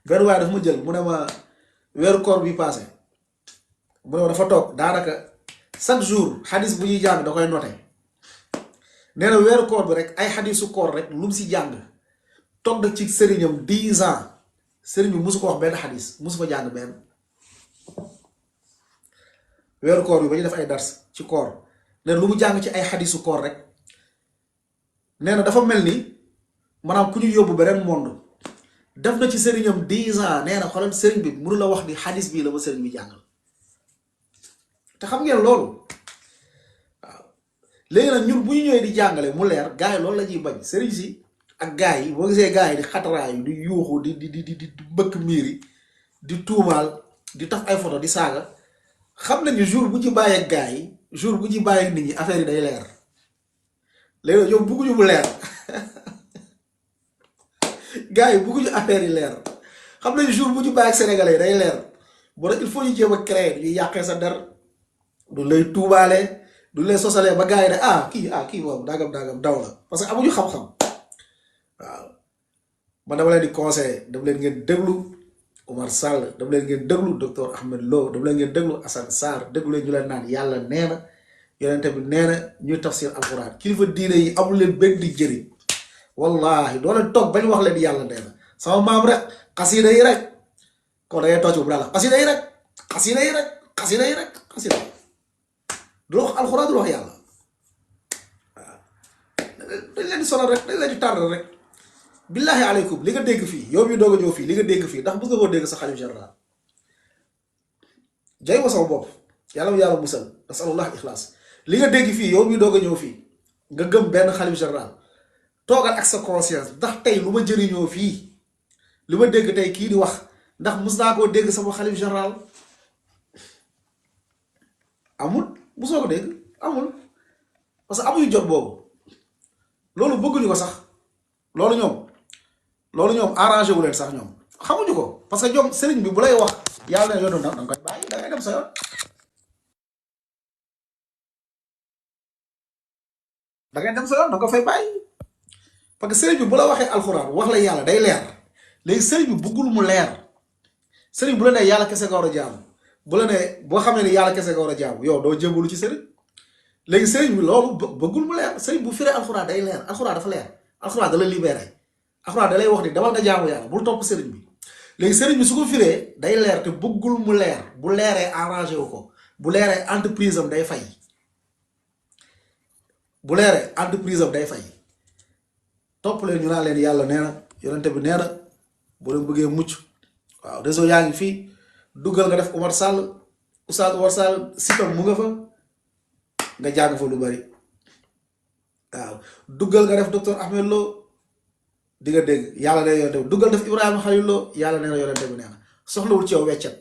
benn waaye dafa ma jël mu ne ma weeru koor bi passé mu ne ma dafa toog daanaka chaque jour xadis bu ñuy jàng da koy noté nee na weeru koor bi rek ay xadisu koor rek lu mu si jàng toog na ci sëriñam 10 ans sëriñ bi musu ko wax benn xadis musu fa jàng benn weeru koor bi ba ñu def ay dars ci koor nee na lu mu jàng ci ay xadisu koor rek nee na dafa mel ni maanaam ku ñu yóbbu beneen monde def na ci sëriñam 10 ans nee na xoolal sëriñ bi mënu la wax ni xadis bii la ma sëriñ bi jàngal te xam ngeen loolu waaw léegi nag ñun bu ñu ñëwee di jàngale mu leer gars yi loolu la ñuy bañ sëriñ si ak gars yi boo gisee gars yi di xataraayu di yuuxu di mbëkk miir yi di tuumaal di taf ay photo di saaga xam nañu jour bu ci bàyyeeg gars yi jour bu ci bàyyeeg nit ñi affaire yi day leer léegi nag ñoom bugguñu mu leer gars yi bugguñu affaire yi leer xam nañu jour bu ci bàyyeeg sénégalais yi day leer boo nag il faut ñu jéem a créer ñu yàqee sa der du lay tuubaale du lay sosalee ba gars yi ne kii moom dagam daw la parce que amuñu xam-xam waaw man dama leen di conseiller dama leen ngeen déglu Oumar Sall dama leen ngeen déglu docteur Ahmed Lo dama leen ngeen déglu Assane Sarr déglu leen ñu leen naan yàlla nee na yonente bi nee na ñuy tafsir alquran kilifa diine yi amul leen benn di jëriñ wallahi doo leen toog bañ wax leen yàlla nee na sama maam rek xasida yi rek kon da ngay tocc bu daal xasida yi rek du la wax alxuraan du la wax yàlla waaw dañ leen di sonal rek dañ leen di tardal rek billahi aleykum li nga dégg fii yow mi doog a ñëw fii li nga dégg fii ndax bëgg nga koo dégg sa xalif général jay ma sama bopp yàlla mu yàlla musal nasalullah ixlaas li nga dégg fii yow mi doog a ñëw fii nga gëm benn xalif général toogal ak sa conscience ndax tey lu ma jëriñoo fii li ma dégg tey kii di wax ndax mus naa koo dégg sama xalif général amul musoo ko dégg amul parce que amuñu jot boobu loolu bëgguñu ko sax loolu ñoom arrangé wu leen sax ñoom xamuñu ko parce que ñoom sëriñ bi bu lay wax yàlla ne yoonu da nga koy bàyyi da ngay dem sa yoon da nga ko fay bàyyi parce que sëriñ bi bu la waxee alxuraan wax la yàlla day leer léegi sëriñ bi bëggul mu leer sëriñ bu la nee yàlla kese nga war a jaamu bu la nee boo xamee ne yàlla kese nga war a jaamu yow doo jébbalu ci sëriñ léegi sëriñ bi loolu bëggul mu leer sëriñ bu firee alxuraan day leer alxuraan dafa leer alxuraan da la libéré alxuraan da lay wax ni demal nga jaamu yàlla bul topp sëriñ bi léegi sëriñ bi su ko firee day leer te bëggul mu leer bu leeree arrangé wu ko bu leeree entreprise am day fay bu leeree entreprise am day fay topp leen ñu naan leen yàlla nee na yonente bi nee na boo leen bëggee mucc waaw réseau yaa ngi fii duggal nga def Oumar Sall Oustaz Oumar Sall sitam mu nga fa nga jàng fa lu bari waaw duggal nga def docteur Ahmed Lo di nga dégg yàlla nee yonente bi duggal def Ibrahima Khalil Lo yàlla nee na yonente bi nee na soxlawul ci yow weccet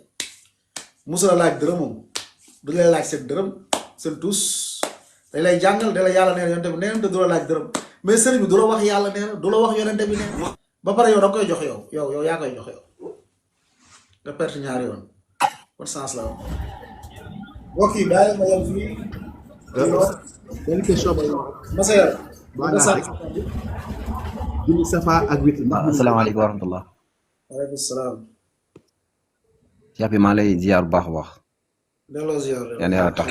musul laaj dërëm moom du lay laaj seen dërëm seen tus dañ lay jàngal da la yàlla nee na yonente bi nee na te du la laaj dërëm mais sëriñ bi du la wax yàlla nee na du la wax yonente bi nee na ba pare yow da koy jox yow yaa koy jox yow nga perte ñaari yoon bon sens la woon mbokk yi bàyyi ma yem fii benn question ba Massayer waa naa rek julli safa ak witr ndax asalaamaaleykum wa rahmatullah. waaleykum salaam Cheikh bi maa lay ziar bu baax a baax. delloo ziar yal na yàlla tax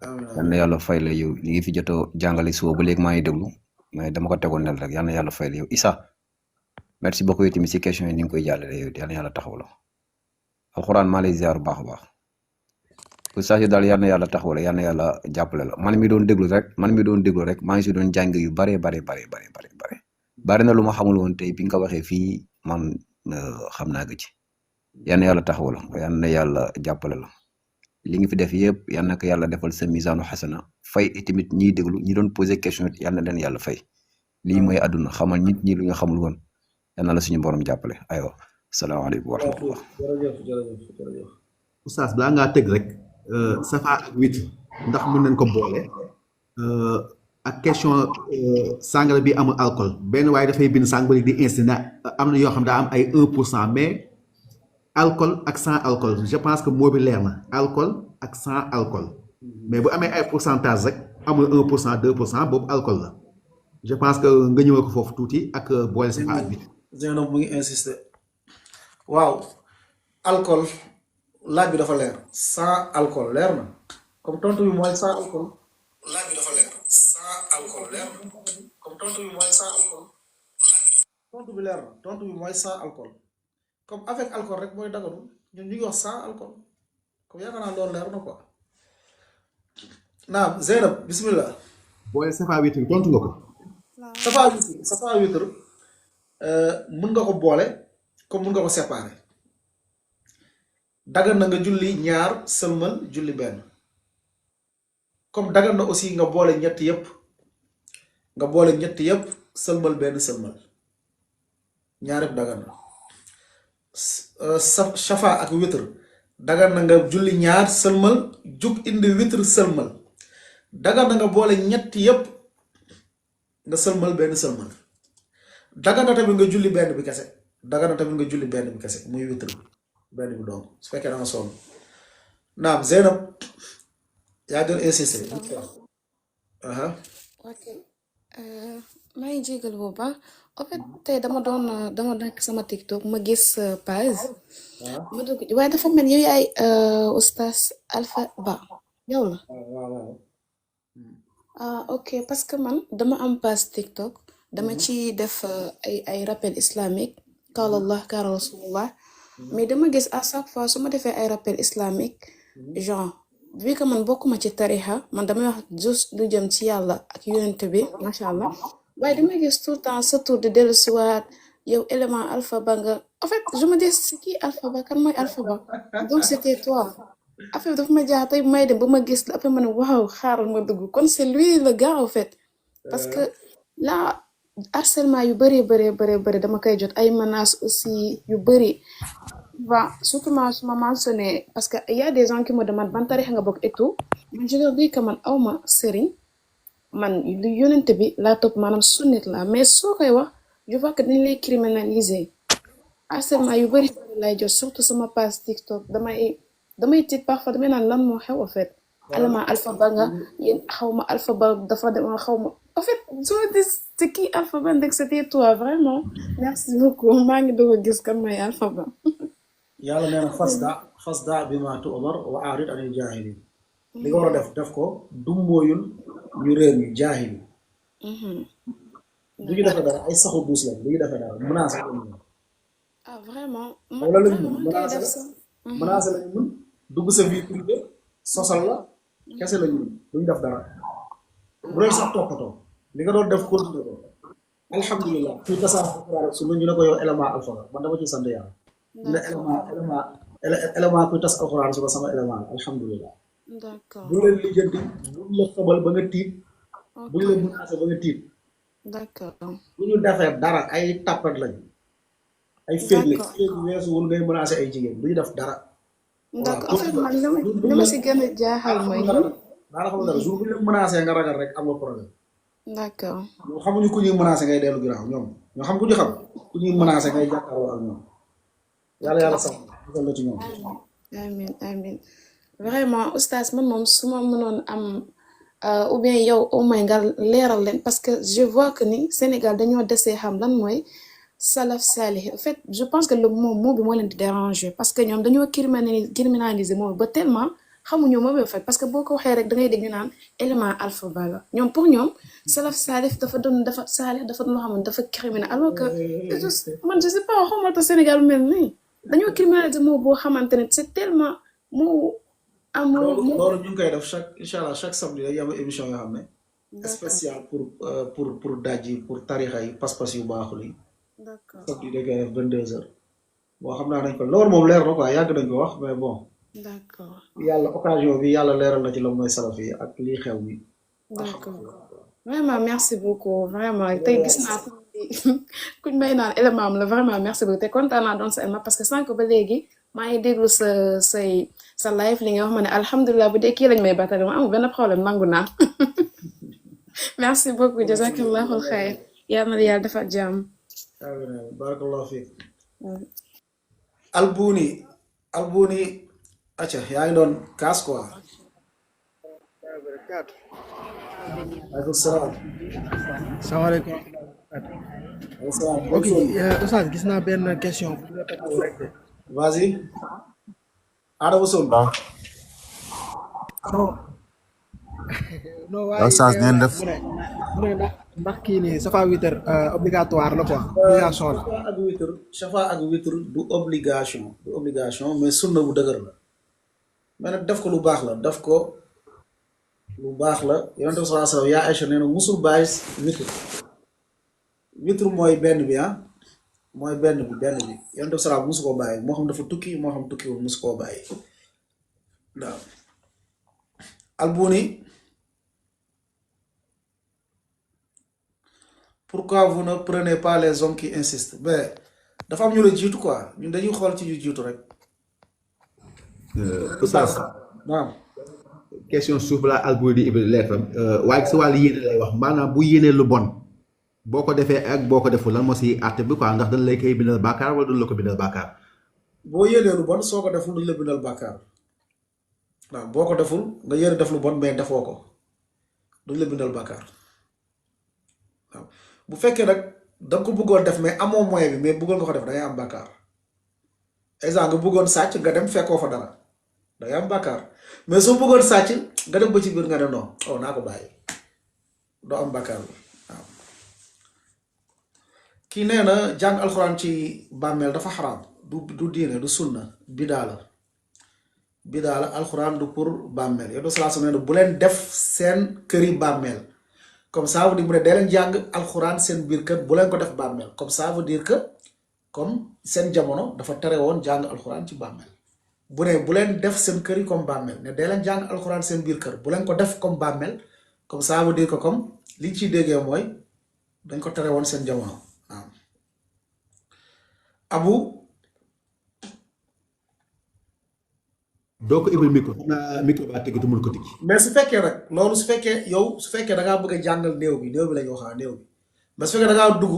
amiin yal na yàlla fay la yow li ngi fi jot a jàngale suba ba léegi maa ngi déglu mais dama ko tegoon nel rek yal na yàlla fay la yow Issa merci beaucoup yow tamit si question yi ni nga koy jàllale yow yal na yàlla taxaw la alxuraan maa lay ziar bu baax a baax oustaz yi daal yal na yàlla taxaw la yal na yàlla jàppale la man mi doon déglu rek maa ngi si doon jàng yu bare na lu ma xamul woon tey bi nga ko waxee fii man xam naa ko ci yal na yàlla taxaw la yal na yàlla jàppale la li nga fi def yëpp yal na ko yàlla defal sa misaanu xasana fay tamit ñiy déglu ñi doon poser question yal na leen yàlla fay lii mooy àdduna xamal nit ñi lu ñu xamul woon yal na la suñu borom jàppale aywa salaamaaleykum wa rahmatullah. jërëjëf oustaz balaa ngaa tëgg rek safa ak witr ndax mën nañ ko boole ak question sàngara bi amul alcool benn waaye dafay bind sàng ba di insisté na am na yoo xam daa am ay 1% mais alcool ak sans alcool je pense que moo bi leer na alcool ak sans alcool mais bu amee ay pourcentage rek amul 1% 2% boobu alcool la je pense que nga ñëwal ko foofu tuuti ak boole safa ak witr. Zeynob mu ngi insister waaw alcool laaj bi dafa leer sans alcool leer na comme tontu bi mooy sans alcool laaj bi dafa leer sans alcool leer na comme tontu bi mooy sans alcool tontu bi leer na tontu bi mooy sans alcool comme avec alcool rek mooy daganu ñun ñu ngi wax sans alcool comme yaakaar naa loolu leer na quoi naam Zeynob bismillah boole safa witr tontu nga ko. safa witr mën nga ko boole comme mën nga ko séparer dagan na nga julli ñaar sëlmal julli benn comme dagan na aussi nga boole ñett yépp sëlmal benn sëlmal ñaar yépp dagan na safa ak witr dagan na nga julli ñaar sëlmal jug indi witr sëlmal dagan na nga boole ñett yépp nga sëlmal benn sëlmal dagan na tamit nga julli benn bi kese muy witr benn bi doom su fekkee da nga sonn naam Zeynab yaa doon insisté ok maa ngi jégal bu baax en fait tey dama nekk sama TikTok ma gis page ma dugg waaye dafa mel yow yaay oustaz Alpha Ba yow la ok parce que man dama am page TikTok dama ci def ay rappel islamique qaala Allah qaala Rasulullah mais dama gis à chaque fois su ma defee ay rappel islamique genre vu que man bokkuma ci tarixa man damay wax juste lu jëm ci yàlla ak yonent bi macha allah waaye damay gis tout le temps sa tour di dellu siwaat yow élément Alpha Ba nga en fait je me dis c'est qui Alpha Ba kan mooy Alpha Ba donc c'était toi affaire dafa ma jaax tey may dem ba ma gis la après ma ne waaw xaaral ma dugg kon c'est lui le gars en fait parce que là harcèlement yu bëri dama koy jot ay menaces aussi yu bëri surtout su ma mentionné parce que y a des gens qui me demandent ban tarix nga bokk et tout man je leur dis que man awma sëriñ man lu yonent bi laa topp maanaam sunnit la mais soo koy wax je vois que dañ lay criminaliser harcèlement yu bëri lay jot surtout sama page TikTok damay tiit parfois damay naan lan moo xew en fait alama Alpha Ba nga yéen xawma Alpha Ba dafa dem xawma en fait je me dis c'est qui Alpha Ba ndek c'était toi vraiment merci beaucoup maa ngi doog a gis kan mooy Alpha Ba yàlla nee na fasda bimaa tu'mar wa a'rid anil jaahiliin li nga war a def ko dummóoyul ñu réer ñu jaahili du ñu defee dara ay saxu duus lañ du ñu defee dara menacé lañ mën vraiment wala lañ mën menacé lañ mën dugg sa vie privée sosal la kese lañ mën duñ def dara bu dee sax toppatoo li nga doon def continuer ko alhamdulilah kuy tasaare alxuraan ak sunna ñu ne ko yow élément alpha la man dama ciy sant yàlla ñu ne élément kuy tas alxuraan sunna sama élément la alhamdulilah d'accord bu leen lijjanti buñ la xabal ba nga tiit buñ ok la menacé ba nga tiit d'accord bu ñu defee dara ay tàppat lañ ay féeg lañ d'accord féeg weesuwul ngay menacé ay jigéen du ñu def dara voilà d'accord en fait man buñ li ma la si gën a jaaxal mooy daa la xamal dara jour bu ñu la menacé nga ragal rek am nga problème d'accord ñoo xamuñu ku ñuy menacé ngay dellu ginnaaw ñoom ñoo xam ku ñu xam ku ñuy menacé ngay jàkkaarloo ak ñoom yàlla sax dugal la ci ñoom amin amin vraiment oustaz man moom su ma mënoon am ou bien yow au moins nga leeral leen parce que je vois que ni Sénégal dañoo desee xam lan mooy salaf salih en fait je pense que le mot bi moo leen di déranger parce que ñoom dañoo criminaliser moom ba tellement xamuñu moom en fait parce que boo ko waxee rek da ngay dégg ñu naan élément alphabet la ñoom pour ñoom salaf salih dafa doon dafa salih dafa doon loo xam ne dafa criminel alors que man je sais pas xawma tax Sénégal mel nii dañoo criminaliser moom boo xamante ne c'est tellement moo amul loolu ñu ngi koy def chaque incha allah chaque samedi day am émission yoo xam ne d'accord spécial pour dajji pour tarixa yi pas-pas yu baaxul yi d'accord samedi dañ koy def 22h boo xam naa nañ ko loolu moom leer na quoi yàgg nañ ko wax mais bon d'accord yàlla occasion bi yàlla leeral na ci la mooy salaf yi ak lii xew bi d'accord vraiment merci beaucoup vraiment tey gis naa kuñ may naan élément am la vraiment merci beaucoup te kontaan naa doon sa élément parce que sànq ba léegi maa ngi déglu sa live li nga wax ma ne alhamdulilah bu dee kii lañ may batale ma amul benn problème nangu naa merci beaucoup jazakallahu xayr yal na yàlla defal jàmm barakallahu fiik albuni acca yaa ngi doon kaas quoi aleykum salaam salaamaaleykum. ok Oustaz gis naa benn question bu la taxaw rek de. vas-y Adama Sow non waaye Oustaz neen def mu ne ndax kii nii safa witr obligatoire la quoi obligation la. safa ak witr du obligation mais sunna bu dëgër la mais nag def ko lu baax la def ko lu baax la yonent bi sallallahu alayhi wa sallam yaa Aïcha nee na musul bàyyi witr mooy benn bi mooy benn bi yonent bi sallallahu musu koo bàyyi moo xam dafa tukki moo xam tukkiwul musu koo bàyyi waaw albuni pourquoi vous ne prenez pas les hommes qui insistent mais dafa am ñu la jiitu quoi ñun dañuy xool ci ñu jiitu rek Oustaz naam question suuf balaa Alboury di ibbi leetam waaye si wàllu yéene lay wax maanaam bu yéenee lu bon boo ko defee ak boo ko deful lan moo si àtte bi quoi ndax dañ lay koy bindal bàkkaar wala duñ la ko bindal bàkkaar boo yéenee lu bon soo ko deful duñ la bindal bàkkaar waaw boo ko deful nga yéene def lu bon mais defoo ko duñ la bindal bàkkaar waaw bu fekkee nag da nga ko bëggoon def mais amoo moyen bi mais bëggoon nga ko def da ngay am bàkkaar exemple nga bëggoon sàcc nga dem fekkoo fa dara da ngay am bàkkaar mais soo bëggoon sàcc nga dem ba ci biir nga ne non naa ko bàyyi doo am bàkkaar bi waaw kii nee na jàng alxuraan ci bàmmeel dafa xaraam du diine du sunna bidaa la alxuraan du pour bàmmeel yow sallallahu alayhi wa sallam nee na bu leen def seen këri bàmmeel comme ça veut dire mu ne dee leen jàng alxuraan seen biir kër bu leen ko def bàmmeel comme ça veut dire que comme seen jamono dafa tere woon jàng alxuraan ci bàmmeel bu ne bu leen def seen kër yi comme bàmmeel ne dee leen jàng alxuraan seen biir kër bu leen ko def comme bàmmeel comme ça veut dire que comme li ñu ciy déggee mooy dañ ko tere woon seen jamono waaw abu doo ko ibbil micro xam naa micro baa tëgg te mun ko tëgg mais su fekkee nag loolu su fekkee da ngaa bëgg a jàngal néew bi la ñu wax néew bi mais su fekkee da ngaa dugg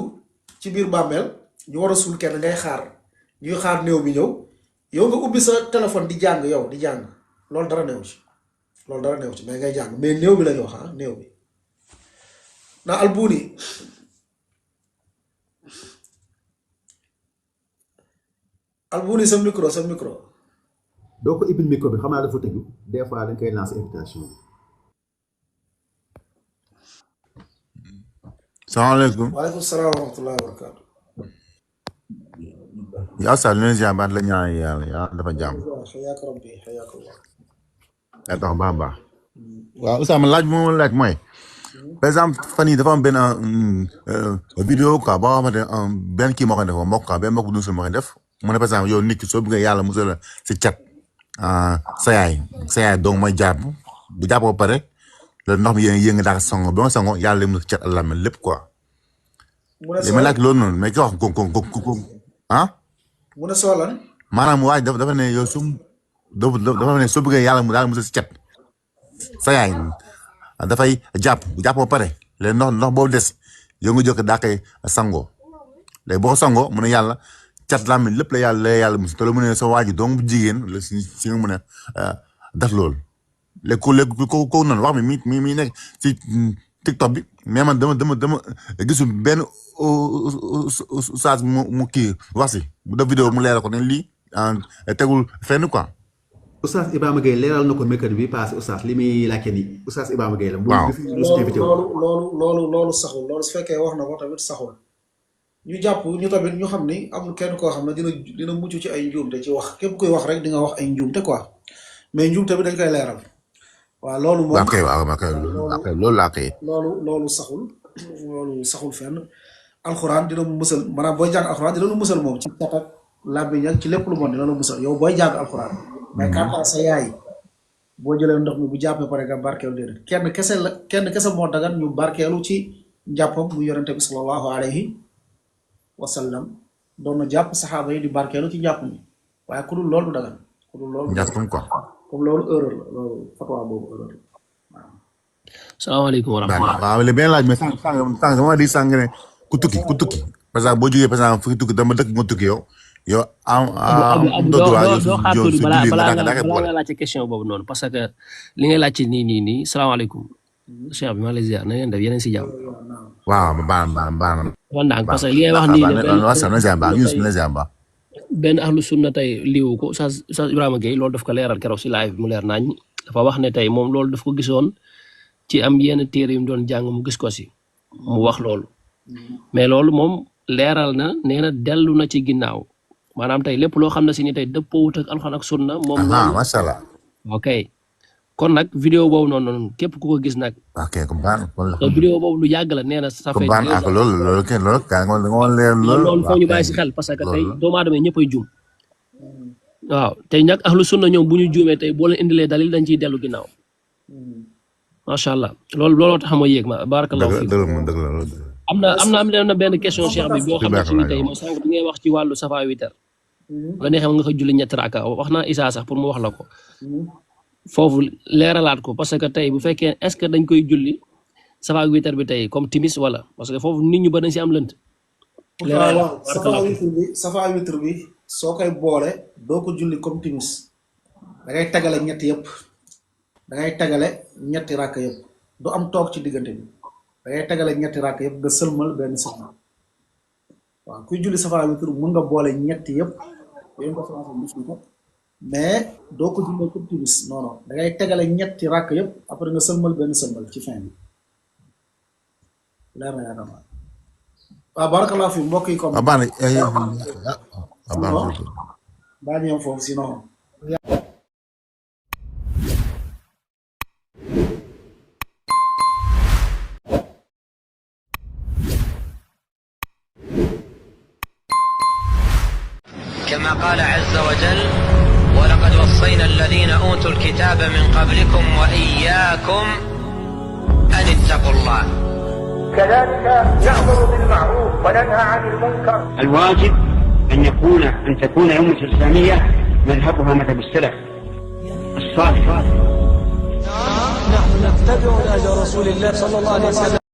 ci biir bàmmeel ñu war a suul kenn ngay xaar ñuy xaar néew bi ñëw yow nga ubbi sa téléphone di jàng loolu dara néew ci mais ngay jàng mais néew bi la ñu wax néew bi ndax Alboury sa micro doo ko ibbil micro bi xam naa dafa tëgg des fois dañ koy lancer invitation bi. salaamaaleykum. waaleykum salaam wa rahmatullahi wa barakaatu. yaa sa lu ne ziar baat la ñaan yàlla dafa jàmm. xayaaka rabbi xayaaka Allah. yaa tax baax. waaw Oustaz ma laaj bi ma laaj mooy. par exemple fan yii dafa am benn vidéo quoi boo xamante ne benn kii moo koy def mbokk quoi benn mbokk bu dul moo koy def mu ne par exemple yow nit ki soo bëggee yàlla musal la si cat sa yaay donc mooy jàpp bu jàpp ba pare loolu ndox mi yéen nga daal sango ba nga sango yàlla lay musal cat Allah mel lépp quoi. li ma laaj loolu noonu mais ki wax ko ah. mu ne soo lan. maanaam waaj dafa ne yow dafa ne soo bëggee yàlla daal musal si cat sa yaay dafay jàpp bu jàpp ba pare léegi ndox boobu des yow nga jëkk daa koy sangoo léegi boo ko sangoo mu ne yàlla cat laa mel lépp la yàlla musal te lu mu ne sa waaj donc bu jigéen la si nga mën a def loolu léegi ko noonu wax mi nekk si TikTok bi mais man dama gisul benn oustaz mu kii wax si mu def vidéo mu leeral ko ne lii tegul fenn quoi. Oustaz Ibrahima Gueye leeral na ko mercredi bi passé Oustaz li muy laajte nii Oustaz Ibrahima Gueye la. waaw loolu saxul loolu su fekkee wax na ko tamit saxul ñu jàpp ñu tamit ñu xam ni amul kenn koo xam ne dina mucc ci ay njuumte ci wax képp kuy wax rek di nga wax ay njuumte quoi mais njuumte bi dañ koy leeral. waaw loolu moom loolu laa koy. loolu saxul fenn alxuraan dina mu musal maanaam booy jàng alxuraan dina lu musal moom ci cat ak làmmiñ ak ci lépp lu bon dina la musal yow booy jàng alxuraan. mais kàttan sa yaay boo jëlee ndox mi bu jàppee pare nga barkeelu déedéet kenn kese moo dagan ñu barkeelu ci njàppam mu yonente bi sallallahu alayhi wa sallam doon na jàpp saxaaba yi di barkeelu ci njàpp mi waaye ku dul loolu du dagan ku dul loolu. njàppam quoi. comme loolu erreur la loolu fatwa boobu erreur la waaw. salaamaaleykum wa rahmatulah. waaw léegi benn laaj mais sànq dama di sànq ne ku tukki par exemple boo jógee par exemple fu tukki dama dëkk nga tukki yow doo xaar tuuti balaa nga laajte question boobu noonu parce que li ngay laajte nii salaamaaleykum cheikh bi maa ngi lay ziar na ngeen def yeneen si jàmm. waaw baax na. parce que li ngay wax nii benn ahlu sunna tey liiwu ko Oustaz Ibrahima Gueye loolu daf ko leeral keroog si live mu leer nañ dafa wax ne tey moom loolu daf ko gisoon ci am yenn téere yu mu doon jàng mu gis ko si mu wax loolu mais loolu moom leeral na nee na dellu na ci ginnaaw maanaam tey lépp loo xam ne si ni tey dëppoowut ak alxuraan ak sunna moom loolu macha allah ok kon nag vidéo boobu noonu képp ku ko gis nag ok comprendre vidéo boobu lu yàgg la nee na ça fait loolu foo ñu bàyyi si xel parce que tey doomu aadama ñëpp ay juum waaw tey nag ahlu sunna ñoom bu ñu juumee tey boo leen indilee dalil dañ ciy dellu ginnaaw macha allah looloo tax ma yéeg ma barakallahu fiik am na benn question cheikh bi boo xam ne si ni tey moo sànq bi ngay wax ci wàllu safa witar la neexee nga ko julli ñetti raaka wax naa Issa sax pour mu wax la ko foofu leeralaat ko parce que tey bu fekkee est-ce que dañ koy julli safa witar bi tey comme timis wala parce que foofu nit ñu ba dañ si am lënt waaw safa witar bi soo koy boole doo ko julli comme timis da ngay tagale ñetti yëpp da ngay tagale ñetti raaka yëpp du am toog ci diggante bi da ngay tagale ñetti raaka yëpp nga sëlmal benn sëlmal waaw kuy julli safa witar mun nga boole ñetti yëpp yooyu nga français ko mais doo ko jullee comme timis non da ngay tegale ñetti ràkk yëpp après nga sëlmal benn sëlmal ci fin bi leer na yaakaar naa waaw barakallahu fi mbokk yi comme baa ñu yem foofu sinon كما قال عز وجل ولقد وصينا الذين أوتوا الكتاب من قبلكم وإياكم أن اتقوا الله كذلك نأمر بالمعروف وننهى عن المنكر. الواجب أن تكون أمة الإسلامية مذهبها مذهب السلف الصالح. نحن نتبع نهج رسول الله صلى الله عليه وسلم.